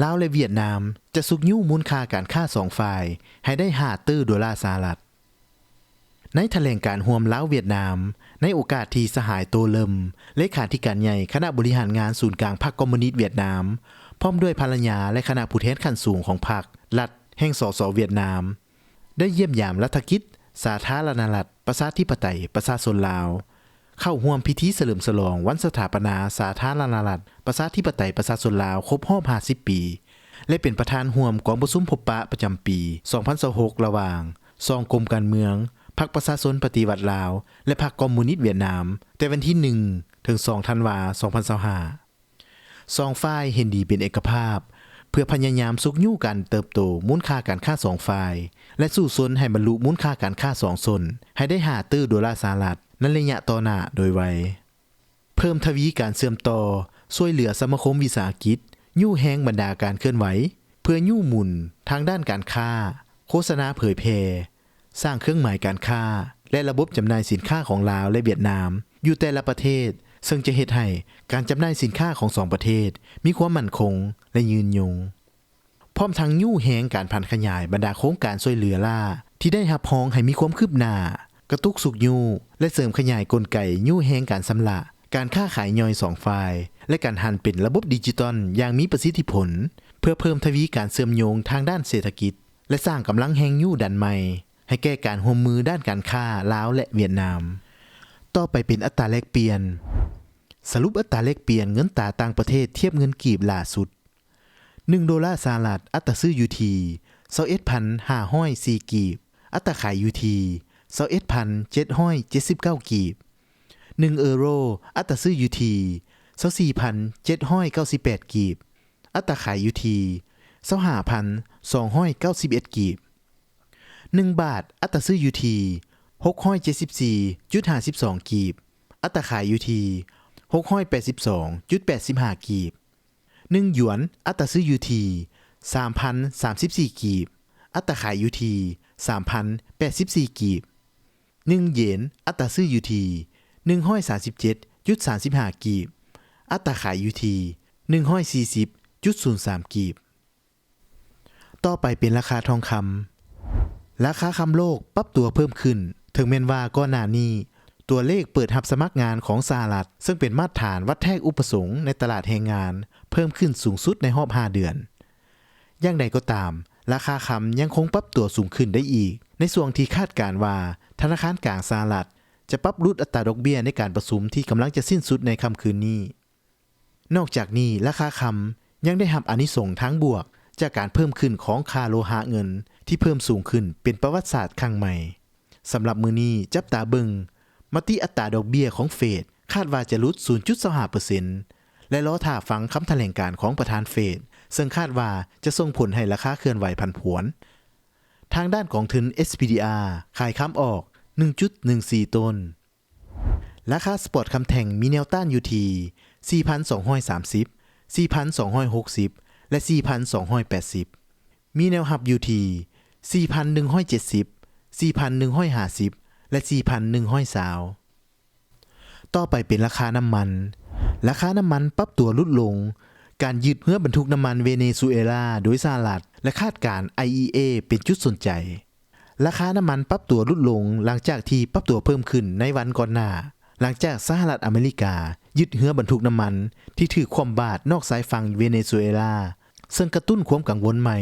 ລາວ ແລະ ຫວຽດນາມ ຈະຊຸກຍູ້ມູນຄ່າການຄ້າສອງຝ່າຍໃຫ້ໄດ້ຫ້າຕື້ໂດລາສະຫະລັດ. ໃນຖະແຫຼງການຮ່ວມລາວ-ຫວຽດນາມ ໃນໂອກາດທີ່ສະຫາຍ ໂຕ ເລິມ ເລຂາທິການໃຫຍ່ຄະນະບໍລິຫານງານສູນກາງພັກຄອມມູນິດຫວຽດນາມ ພ້ອມດ້ວຍພັນລະຍາ ແລະ ຄະນະຜູ້ແທນຂັ້ນສູງຂອງພັກ, ລັດ ແຫ່ງ ສສ ຫວຽດນາມ ໄດ້ຢ້ຽມຢາມລັດຖະກິດສາທາລະນະລັດ ປະຊາທິປະໄຕ ປະຊາຊົນລາວ, ເຂົ້າຮ່ວມພິທີສະເຫຼີມສະຫຼອງວັນສະຖາປະນາສາທາລະນະລັດ ປະຊາທິປະໄຕ ປະຊາຊົນລາວ ຄົບຮອບຫ້າສິບປີ ແລະ ເປັນປະທານຮ່ວມກອງປະຊຸມພົບປະປະຈຳປີສອງພັນຊາວຫົກ ລະຫວ່າງສອງກົມການເມືອງ, ພັກປະຊາຊົນປະຕິວັດລາວ ແລະ ພັກຄອມມູນິດຫວຽດນາມ ແຕ່ວັນທີໜຶ່ງ ເຖິງ ສອງ ທັນວາ ສອງພັນຊາວຫ້າ. ສອງຝ່າຍເຫັນດີເປັນເອກະພາບ ເພື່ອພະຍາຍາມຊຸກຍູ້ການເຕີບໂຕມູນຄ່າການຄ້າສອງຝ່າຍ ແລະ ສູ້ຊົນໃຫ້ບັນລຸມູນຄ່າການຄ້າສອງຊົນໃຫ້ໄດ້ຫ້າຕື້ໂດລາສະຫະລັດ ໃນໄລຍະຕໍ່ໜ້າໂດຍໄວ. ເພີ່ມທະວີການເຊື່ອມຕໍ່ຊ່ວຍເຫຼືອສະມາຄົມວິສາຫະກິດ, ຍູ້ແຮງບັນດາການເຄື່ອນໄຫວ ເພື່ອຍູ້ໝູນທາງດ້ານການຄ້າ, ໂຄສະນາເຜີຍແຜ່, ສ້າງເຄື່ອງໝາຍການຄ້າ ແລະ ລະບົບຈຳໜ່າຍສິນຄ້າຂອງລາວ ແລະ ຫວຽດນາມ ຢູ່ແຕ່ລະປະເທດ, ເຊິ່ງຈະເຮັດໃຫ້ການຈຳໜ່າຍສິນຄ້າຂອງສອງປະເທດມີຄວາມໝັ້ນຄົງ ແລະ ຍືນຍົງ. ພ້ອມທັງຍູ້ແຮງການຜັນຂະຫຍາຍບັນດາໂຄງການຊ່ວຍເຫຼືອລ້າທີ່ໄດ້ຮັບຮອງໃຫ້ມີຄວາມຄືບໜ້າ, ກະຕຸກຊຸກຍູ້ ແລະ ເສີມຂະຫຍາຍກົນໄກຍູ້ແຮງການຊຳລະ, ການຄ້າຂາຍຍ່ອຍສອງຝ່າຍ ແລະ ການຫັນເປັນລະບົບດິຈິຕອນຢ່າງມີປະສິດທິຜົນ ເພື່ອເພີ່ມທະວີການເຊື່ອມໂຍງທາງດ້ານເສດຖະກິດ ແລະ ສ້າງກຳລັງແຮງຍູ້ດັນໃໝ່ໃຫ້ແກ່ການຮ່ວມມືດ້ານການຄ້າລາວ ແລະ ຫວຽດນາມ. ຕໍ່ໄປເປັນອັດຕາແລກປ່ຽນ. ສະຫຼຸບອັດຕາແລກປ່ຽນເງິນຕາຕ່າງປະເທດທຽບເງິນກີບຫຼ້າສຸດ. ໜຶ່ງໂດລາສະຫະລັດ ອັດຕາຊື້ຢູ່ທີ່ຊາວເອັດພັນຫ້າຮ້ອຍສີ່ກີບ, ອັດຕາຂາຍຢູ່ທີ່ຊາວເອັດພັນເຈັດຮ້ອຍເຈັດສິບເກົ້າກີບ. ໜຶ່ງເອີໂຣ ອັດຕາຊື້ຢູ່ທີ່ຊາວສີ່ພັນເຈັດຮ້ອຍເກົ້າສິບແປດກີບ, ອັດຕາຂາຍຢູ່ທີ່ຊາວຫ້າພັນສອງຮ້ອຍເກົ້າສິບເອັດກີບ. ໜຶ່ງບາດ ອັດຕາຊື້ຢູ່ທີ່ຫົກຮ້ອຍເຈັດສິບສີ່ຈຸດຫ້າສິບສອງກີບ, ອັດຕາຂາຍຢູ່ທີ່ຫົກຮ້ອຍແປດສິບສອງຈຸດແປດສິບຫ້າກີບ. ໜຶ່ງຢວນ ອັດຕາຊື້ຢູ່ທີ່ສາມພັນສາມສິບສີ່ກີບ, ອັດຕາຂາຍຢູ່ທີ່ສາມພັນແປດສິບສີ່ກີບ. ໜຶ່ງເຢນ ອັດຕາຊື້ຢູ່ທີ່ໜຶ່ງຮ້ອຍສາມສິບເຈັດຈຸດສາມສິບຫ້າກີບ, ອັດຕາຂາຍຢູ່ທີ່ໜຶ່ງຮ້ອຍສີ່ສິບຈຸດສູນສາມກີບ. ຕໍ່ໄປເປັນລາຄາທອງຄຳ. ລາຄາຄຳໂລກປັບຕົວເພີ່ມຂຶ້ນ, ເຖິງແມ່ນວ່າກ່ອນໜ້ານີ້ຕົວເລກເປີດຮັບສະໝັກງານຂອງສະຫະລັດ, ເຊິ່ງເປັນມາດຖານວັດແທກອຸປະສົງໃນຕະຫຼາດແຮງງານ ເພີ່ມຂຶ້ນສູງສຸດໃນຮອບຫ້າເດືອນ. ຢ່າງໃດກໍຕາມ, ລາຄາຄຳຍັງຄົງປັບຕົວສູງຂຶ້ນໄດ້ອີກ, ໃນຊ່ວງທີ່ຄາດການວ່າທະນາຄານກາງສະຫະລັດຈະປັບຫຼຸດອັດຕາດອກເບ້ຍໃນການປະຊຸມທີ່ກຳລັງຈະສິ້ນສຸດໃນຄ່ຳຄືນນີ້. ນອກຈາກນີ້, ລາຄາຄຳຍັງໄດ້ຮັບອານິສົງທາງບວກຈາກການເພີ່ມຂຶ້ນຂອງຄ່າໂລຫະເງິນທີ່ເພີ່ມສູງຂຶ້ນເປັນປະຫວັດສາດຄັ້ງໃໝ່. ສຳລັບມື້ນີ້, ຈັບຕາເບິ່ງມະຕິອັດຕາດອກເບ້ຍຂອງເຟດ ຄາດວ່າຈະຫຼຸດສູນຈຸດຊາວຫ້າເປີເຊັນ ແລະ ລໍຖ້າຟັງຄຳຖະແຫຼງການຂອງປະທານເຟດ ເຊິ່ງຄາດວ່າຈະສົ່ງຜົນໃຫ້ລາຄາເຄື່ອນໄຫວຜັນຜວນ. ທາງດ້ານກອງທຶນ ເອສ ພີ ດີ ອາ ຂາຍຄຳອອກໜຶ່ງຈຸດໜຶ່ງສີ່ໂຕນ. ລາຄາສະປອດຄຳແທ່ງມີແນວຕ້ານຢູ່ທີ່ສີ່ພັນສອງຮ້ອຍສາມສິບ, ສີ່ພັນສອງຮ້ອຍຫົກສິບ ແລະ ສີ່ພັນສອງຮ້ອຍແປດສິບ, ມີແນວຮັບຢູ່ທີ່ສີ່ພັນໜຶ່ງຮ້ອຍເຈັດສິບ, ສີ່ພັນໜຶ່ງຮ້ອຍຫ້າສິບ ແລະ ສີ່ພັນໜຶ່ງຮ້ອຍຊາວ. ຕໍ່ໄປເປັນລາຄານ້ຳມັນ. ລາຄານ້ຳມັນປັບຕົວຫຼຸດລົງ, ການຍຶດເຮືອບັນທຸກນ້ຳມັນເວເນຊູເອລາໂດຍສະຫະລັດ ແລະ ຄາດການ ໄອ ອີ ເອ ເປັນຈຸດສົນໃຈ. ລາຄານ້ຳມັນປັບຕົວຫຼຸດລົງຫຼັງຈາກທີ່ປັບຕົວເພີ່ມຂຶ້ນໃນວັນກ່ອນໜ້າ, ຫຼັງຈາກສະຫະລັດອາເມລິກາຍຶດເຮືອບັນທຸກນ້ຳມັນທີ່ຖືກຂວ້ຳບາດນອກຊາຍຝັ່ງເວເນຊູເອລາ, ເຊິ່ງກະຕຸ້ນຄວາມກັງວົນໃໝ່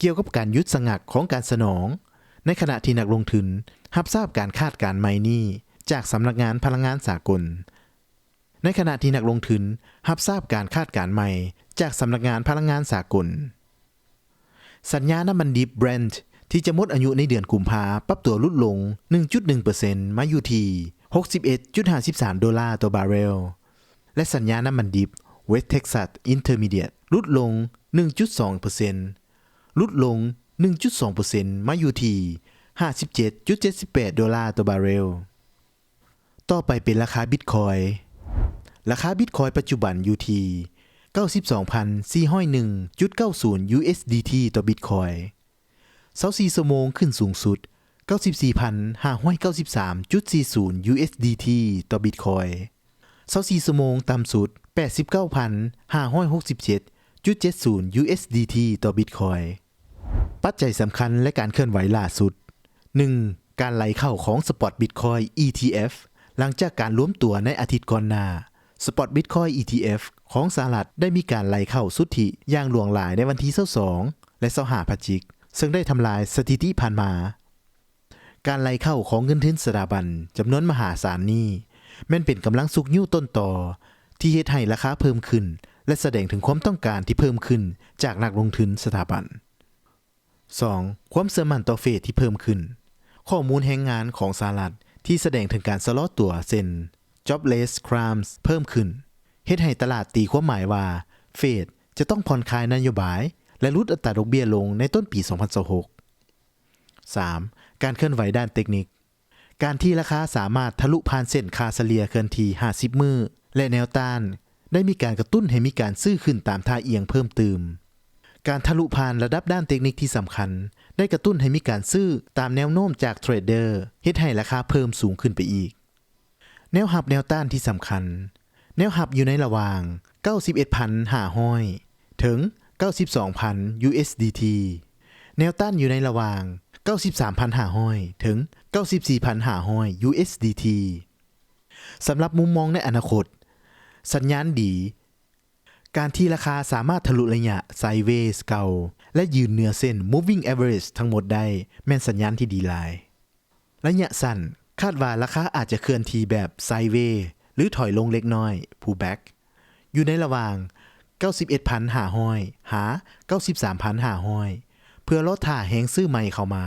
ກ່ຽວກັບການຢຸດສະງັກຂອງການສະໜອງ, ໃນຂະນະທີ່ນັກລົງທຶນຮັບຊາບການຄາດການໃໝ່ນີ້ຈາກສຳນັກງານພະລັງງານສາກົນ. ໃນຂະນະທີ່ນັກລົງທຶນຮັບຊາບການຄາດການໃໝ່ຈາກສຳນັກງານພະລັງງານສາກົນ. ສັນຍານ້ຳມັນດິບ Brent ທີ່ຈະໝົດອາຍຸໃນເດືອນກຸມພາ ປັບຕົວຫຼຸດລົງ ໜຶ່ງຈຸດໜຶ່ງເປີເຊັນ ມາຢູ່ທີ່ ຫົກສິບເອັດຈຸດຫ້າສິບສາມໂດລາຕໍ່ບາເຣວ ແລະ ສັນຍານ້ຳມັນດິບ West Texas Intermediate ຫຼຸດລົງ ໜຶ່ງຈຸດສອງເປີເຊັນ ຫຼຸດລົງ ໜຶ່ງຈຸດສອງເປີເຊັນ ມາຢູ່ທີ່ ຫ້າສິບເຈັດຈຸດເຈັດສິບແປດໂດລາຕໍ່ບາເຣວ. ຕໍ່ໄປເປັນລາຄາບິດຄອຍ. ລາຄາບິດຄອຍປັດຈຸບັນຢູ່ທີ່ ເກົ້າສິບສອງພັນສີ່ຮ້ອຍໜຶ່ງຈຸດເກົ້າສູນ USDT ຕໍ່ບິດຄອຍ. ຊາວສີ່ຊົ່ວໂມງຂຶ້ນສູງສຸດ ເກົ້າສິບສີ່ພັນຫ້າຮ້ອຍເກົ້າສິບສາມຈຸດສີ່ສູນ USDT ຕໍ່ບິດຄອຍ. ຊາວສີ່ຊົ່ວໂມງຕ່ຳສຸດ ແປດສິບເກົ້າພັນຫ້າຮ້ອຍຫົກສິບເຈັດຈຸດເຈັດສູນ USDT ຕໍ່ບິດຄອຍ. ປັດໄຈສຳຄັນ ແລະ ການເຄື່ອນໄຫວລ່າສຸດ. ໜຶ່ງ ການໄຫຼເຂົ້າຂອງ Spot Bitcoin ອີ ທີ ເອັຟ ຫຼັງຈາກການລວມຕົວໃນອາທິດກ່ອນໜ້າ. Spot Bitcoin ອີ ທີ ເອັຟ ຂອງສະຫະລັດໄດ້ມີການໄຫຼເຂົ້າສຸດທິຢ່າງຫຼວງຫຼາຍໃນວັນທີຊາວສອງ ແລະ ຊາວຫ້າພະຈິກ, ເຊິ່ງໄດ້ທຳລາຍສະຖິຕິຜ່ານມາ. ການໄຫຼເຂົ້າຂອງເງິນທຶນສະຖາບັນຈຳນວນມະຫາສານນີ້ ແມ່ນເປັນກຳລັງຊຸກຍູ້ຕົ້ນຕໍທີ່ເຮັດໃຫ້ລາຄາເພີ່ມຂຶ້ນ ແລະ ສະແດງເຖິງຄວາມຕ້ອງການທີ່ເພີ່ມຂຶ້ນຈາກນັກລົງທຶນສະຖາບັນ. ສອງ ຄວາມເຊື່ອໝັ້ນຕໍ່ເຟດທີ່ເພີ່ມຂຶ້ນ. ຂໍ້ມູນແຮງງານຂອງສະຫະລັດທີ່ສະແດງເຖິງການຊະລໍຕົວ ເຊັ່ນ jobless claims ເພີ່ມຂຶ້ນ ເຮັດໃຫ້ຕະຫຼາດຕີຄວາມໝາຍວ່າເຟດຈະຕ້ອງຜ່ອນຄາຍນະໂຍບາຍ ແລະ ຫຼຸດອັດຕາດອກເບ້ຍລົງໃນຕົ້ນປີສອງພັນຊາວຫົກ. ສາມ ການເຄື່ອນໄຫວດ້ານເຕັກນິກ. ການທີ່ລາຄາສາມາດທະລຸຜ່ານເສັ້ນຄ່າສະເລ່ຍເຄື່ອນທີ່ຫ້າສິບມື້ ແລະ ແນວຕ້ານ ໄດ້ມີການກະຕຸ້ນໃຫ້ມີການຊື້ຂຶ້ນຕາມທ່າອ່ຽງເພີ່ມຕື່ມ. ການທະລຸຜ່ານລະດັບດ້ານເຕັກນິກທີ່ສຳຄັນ ໄດ້ກະຕຸ້ນໃຫ້ມີການຊື້ຕາມແນວໂນ້ມຈາກເທຣດເດີ ເຮັດໃຫ້ລາຄາເພີ່ມສູງຂຶ້ນໄປອີກ. ແນວຮັບແນວຕ້ານທີ່ສຳຄັນ. ແນວຮັບຢູ່ໃນລະຫວ່າງ ເກົ້າສິບເອັດພັນຫ້າຮ້ອຍ ເຖິງ ເກົ້າສິບສອງພັນ USDT. ແນວຕ້ານຢູ່ໃນລະຫວ່າງ ເກົ້າສິບສາມພັນຫ້າຮ້ອຍ ເຖິງ ເກົ້າສິບສີ່ພັນຫ້າຮ້ອຍ USDT. ສຳລັບມຸມມອງໃນອະນາຄົດ, ສັນຍານດີ. ການທີ່ລາຄາສາມາດທະລຸໄລຍະ sideways ເກົ່າ ແລະ ຢືນເໜືອເສັ້ນ moving average ທັງໝົດໄດ້ ແມ່ນສັນຍານທີ່ດີຫຼາຍ. ໄລຍະສັ້ນ, ຄາດວ່າລາຄາອາດຈະເຄື່ອນທີ່ແບບ sideways ຫຼື ຖອຍລົງເລັກນ້ອຍ pullback ຢູ່ໃນລະຫວ່າງ ເກົ້າສິບເອັດພັນຫ້າຮ້ອຍ ຫາ ເກົ້າສິບສາມພັນຫ້າຮ້ອຍ ເພື່ອລໍຖ້າແຮງຊື້ໃໝ່ເຂົ້າມາ.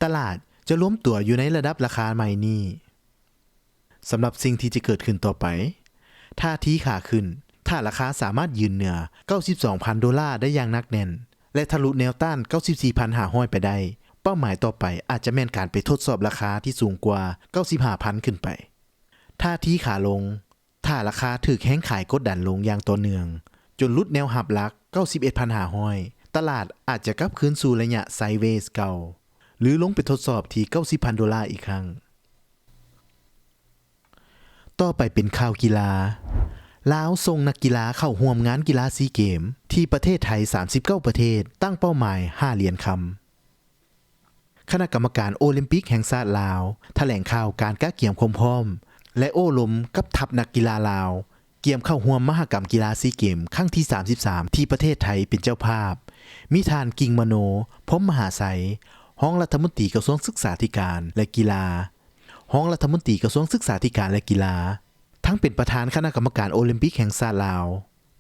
ຕະຫຼາດຈະລວມຕົວຢູ່ໃນລະດັບລາຄາໃໝ່ນີ້. ສຳລັບສິ່ງທີ່ຈະເກີດຂຶ້ນຕໍ່ໄປ, ທ່າທີຂາຂຶ້ນ, ຖ້າລາຄາສາມາດຢືນເໜືອ ເກົ້າສິບສອງພັນໂດລາໄດ້ຢ່າງໜັກແໜ້ນ ແລະ ທະລຸແນວຕ້ານ ເກົ້າສິບສີ່ພັນຫ້າຮ້ອຍ ໄປໄດ້, ເປົ້າໝາຍຕໍ່ໄປອາດຈະແມ່ນການໄປທົດສອບລາຄາທີ່ສູງກວ່າ ເກົ້າສິບຫ້າພັນ ຂຶ້ນໄປ. ທ່າທີຂາລົງ, ຖ້າລາຄາຖືກແຮງຂາຍກົດດັນລົງຢ່າງຕໍ່ເນື່ອງ ຈົນຫຼຸດແນວຮັບຫຼັກ ເກົ້າສິບເອັດພັນຫ້າຮ້ອຍ ຕະຫຼາດອາດຈະກັບຄືນສູ່ໄລຍະ sideways ເກົ່າ ຫຼື ລົງໄປທົດສອບທີ່ ເກົ້າສິບພັນໂດລາອີກຄັ້ງ. ຕໍ່ໄປເປັນຂ່າວກິລາ. ລາວສົ່ງນັກກິລາເຂົ້າຮ່ວມງານກິລາຊີເກມທີ່ປະເທດໄທ ສາມສິບເກົ້າປະເທດ, ຕັ້ງເປົ້າໝາຍຫ້າຫຼຽນຄຳ. ຄະນະກຳມະການໂອລິມປິກແຫ່ງຊາດລາວ ຖະແຫຼງຂ່າວການກະກຽມຄວາມພ້ອມ ແລະ ໂອ້ລົມກັບທັບນັກກິລາລາວ ກຽມເຂົ້າຮ່ວມມະຫະກຳກິລາຊີເກມຄັ້ງທີ ສາມສິບສາມ ທີ່ປະເທດໄທເປັນເຈົ້າພາບ. ມີທ່ານ ກິ່ງມະໂນ ພົມມະຫາໄຊ ຮອງລັດຖະມົນຕີກະຊວງສຶກສາທິການ ແລະ ກິລາ, ຮອງລັດຖະມົນຕີກະຊວງສຶກສາທິການ ແລະ ກິລາ, ທັງເປັນປະທານຄະນະກຳມະການໂອລິມປິກແຫ່ງຊາດລາວ,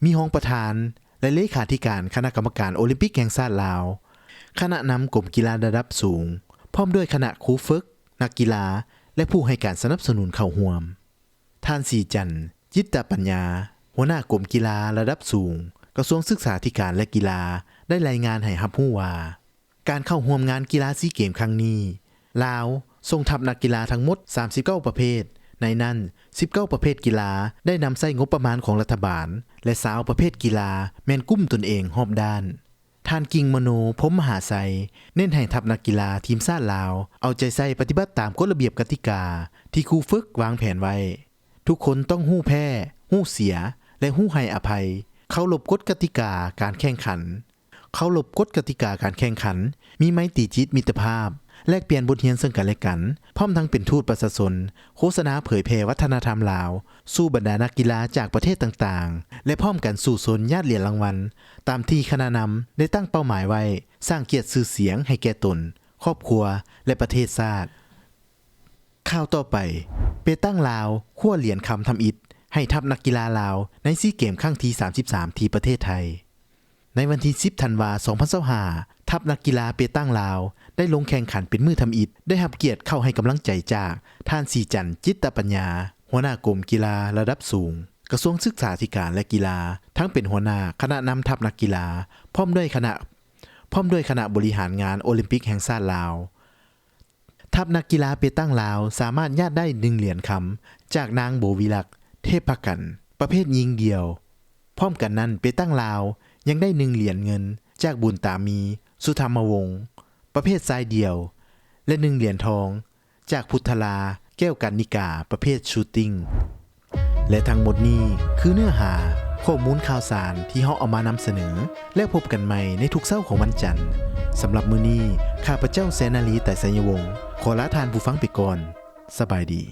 ມີຮອງປະທານ ແລະ ເລຂາທິການຄະນະກຳມະການໂອລິມປິກແຫ່ງຊາດລາວ, ຄະນະນຳກົມກິລາລະດັບສູງ, ພ້ອມດ້ວຍຄະນະຄູຝຶກ, ນັກກິລາ ແລະ ຜູ້ໃຫ້ການສະໜັບສະໜູນເຂົ້າຮ່ວມ. ທ່ານ ສີຈັນ ຈິດຕະປັນຍາ ຫົວໜ້າກົມກິລາລະດັບສູງ ກະຊວງສຶກສາທິການ ແລະ ກິລາ ໄດ້ລາຍງານໃຫ້ຮັບຮູ້ວ່າ ການເຂົ້າຮ່ວມງານກິລາຊີເກມຄັ້ງນີ້, ລາວສົ່ງທັບນັກກິລາທັງໝົດ ສາມສິບເກົ້າປະເພດ, ໃນນັ້ນ ສິບເກົ້າປະເພດກິລາໄດ້ນຳໃຊ້ງົບປະມານຂອງລັດຖະບານ ແລະ ຊາວປະເພດກິລາແມ່ນກຸ່ມຕົນເອງຮອບດ້ານ. ທ່ານ ກິ່ງມະໂນ ພົມມະຫາໄຊ ເນັ້ນໃຫ້ທັບນັກກິລາທີມຊາດລາວ ເອົາໃຈໃສ່ປະຕິບັດຕາມກົດລະບຽບກະຕິກາທີ່ຄູຝຶກວາງແຜນໄວ້. ທຸກຄົນຕ້ອງຮູ້ແພ້, ຮູ້ເສຍ ແລະ ຮູ້ໃຫ້ອະໄພ, ເຄົາລົບກົດກະຕິກາການແຂ່ງຂັນ, ເຄົາລົບກົດກະຕິກາການແຂ່ງຂັນ, ມີໄມຕີຈິດມິດຕະພາບ, ແລກປ່ຽນບົດຮຽນເຊິ່ງກັນແລະກັນ, ພ້ອມທັງເປັນທູດປະຊາຊົນ, ໂຄສະນາເຜີຍແຜ່ວັດທະນະທຳລາວສູ່ບັນດານັກກິລາຈາກປະເທດຕ່າງໆ ແລະ ພ້ອມກັນສູ້ຊົນຍາດຫຼຽນລາງວັນ ຕາມທີ່ຄະນະນຳໄດ້ຕັ້ງເປົ້າໝາຍໄວ້, ສ້າງກຽດຊື່ສຽງໃຫ້ແກ່ຕົນ, ຄອບຄົວ ແລະ ປະເທດຊາດ. ຂ່າວຕໍ່ໄປ, ເປຕັງລາວຄວ້າຫຼຽນຄຳທຳອິດ ໃຫ້ທັບນັກກິລາລາວໃນຊີເກມຄັ້ງທີສາມສິບສາມ ທີ່ປະເທດໄທ. ໃນວັນທີສິບ ທັນວາ ສອງພັນຊາວຫ້າ ທັບນັກກິລາເປຕັງລາວໄດ້ລົງແຂ່ງຂັນເປັນມື້ທຳອິດ, ໄດ້ຮັບກຽດເຂົ້າໃຫ້ກຳລັງໃຈຈາກທ່ານ ສີຈັນ ຈິດຕະປັນຍາ, ຫົວໜ້າກົມກິລາລະດັບສູງ ກະຊວງສຶກສາທິການ ແລະ ກິລາ, ທັງເປັນຫົວໜ້າຄະນະນຳທັບນັກກິລາ ພ້ອມດ້ວຍຄະນະ ພ້ອມດ້ວຍຄະນະບໍລິຫານງານໂອລິມປິກແຫ່ງຊາດລາວ. ທັບນັກກິລາເປຕັງລາວສາມາດຍາດໄດ້ໜຶ່ງຫຼຽນຄຳຈາກນາງ ໂບວິລັກ ເທບພະກັນ ປະເພດຍິງດ່ຽວ. ພ້ອມກັນນັ້ນ ເປຕັງລາວຍັງໄດ້ໜຶ່ງຫຼຽນເງິນຈາກ ບຸນຕາມີ ສຸທຳມະວົງ ປະເພດຊາຍດ່ຽວ ແລະ ໜຶ່ງຫຼຽນທອງຈາກ ພຸດທະລາ ແກ້ວກັນນິກາ ປະເພດຊູດຕິງ. ແລະ ທັງໝົດນີ້ຄືເນື້ອຫາຂໍ້ມູນຂ່າວສານທີ່ເຮົາເອົາມານຳສະເໜີ, ແລ້ວພົບກັນໃໝ່ໃນທຸກເຊົ້າຂອງວັນຈັນ. ສຳລັບມື້ນີ້ ຂ້າພະເຈົ້າ ແສນນາລີ ໄຕໄຊຍະວົງ ຂໍລາທ່ານຜູ້ຟັງໄປກ່ອນ. ສະບາຍດີ.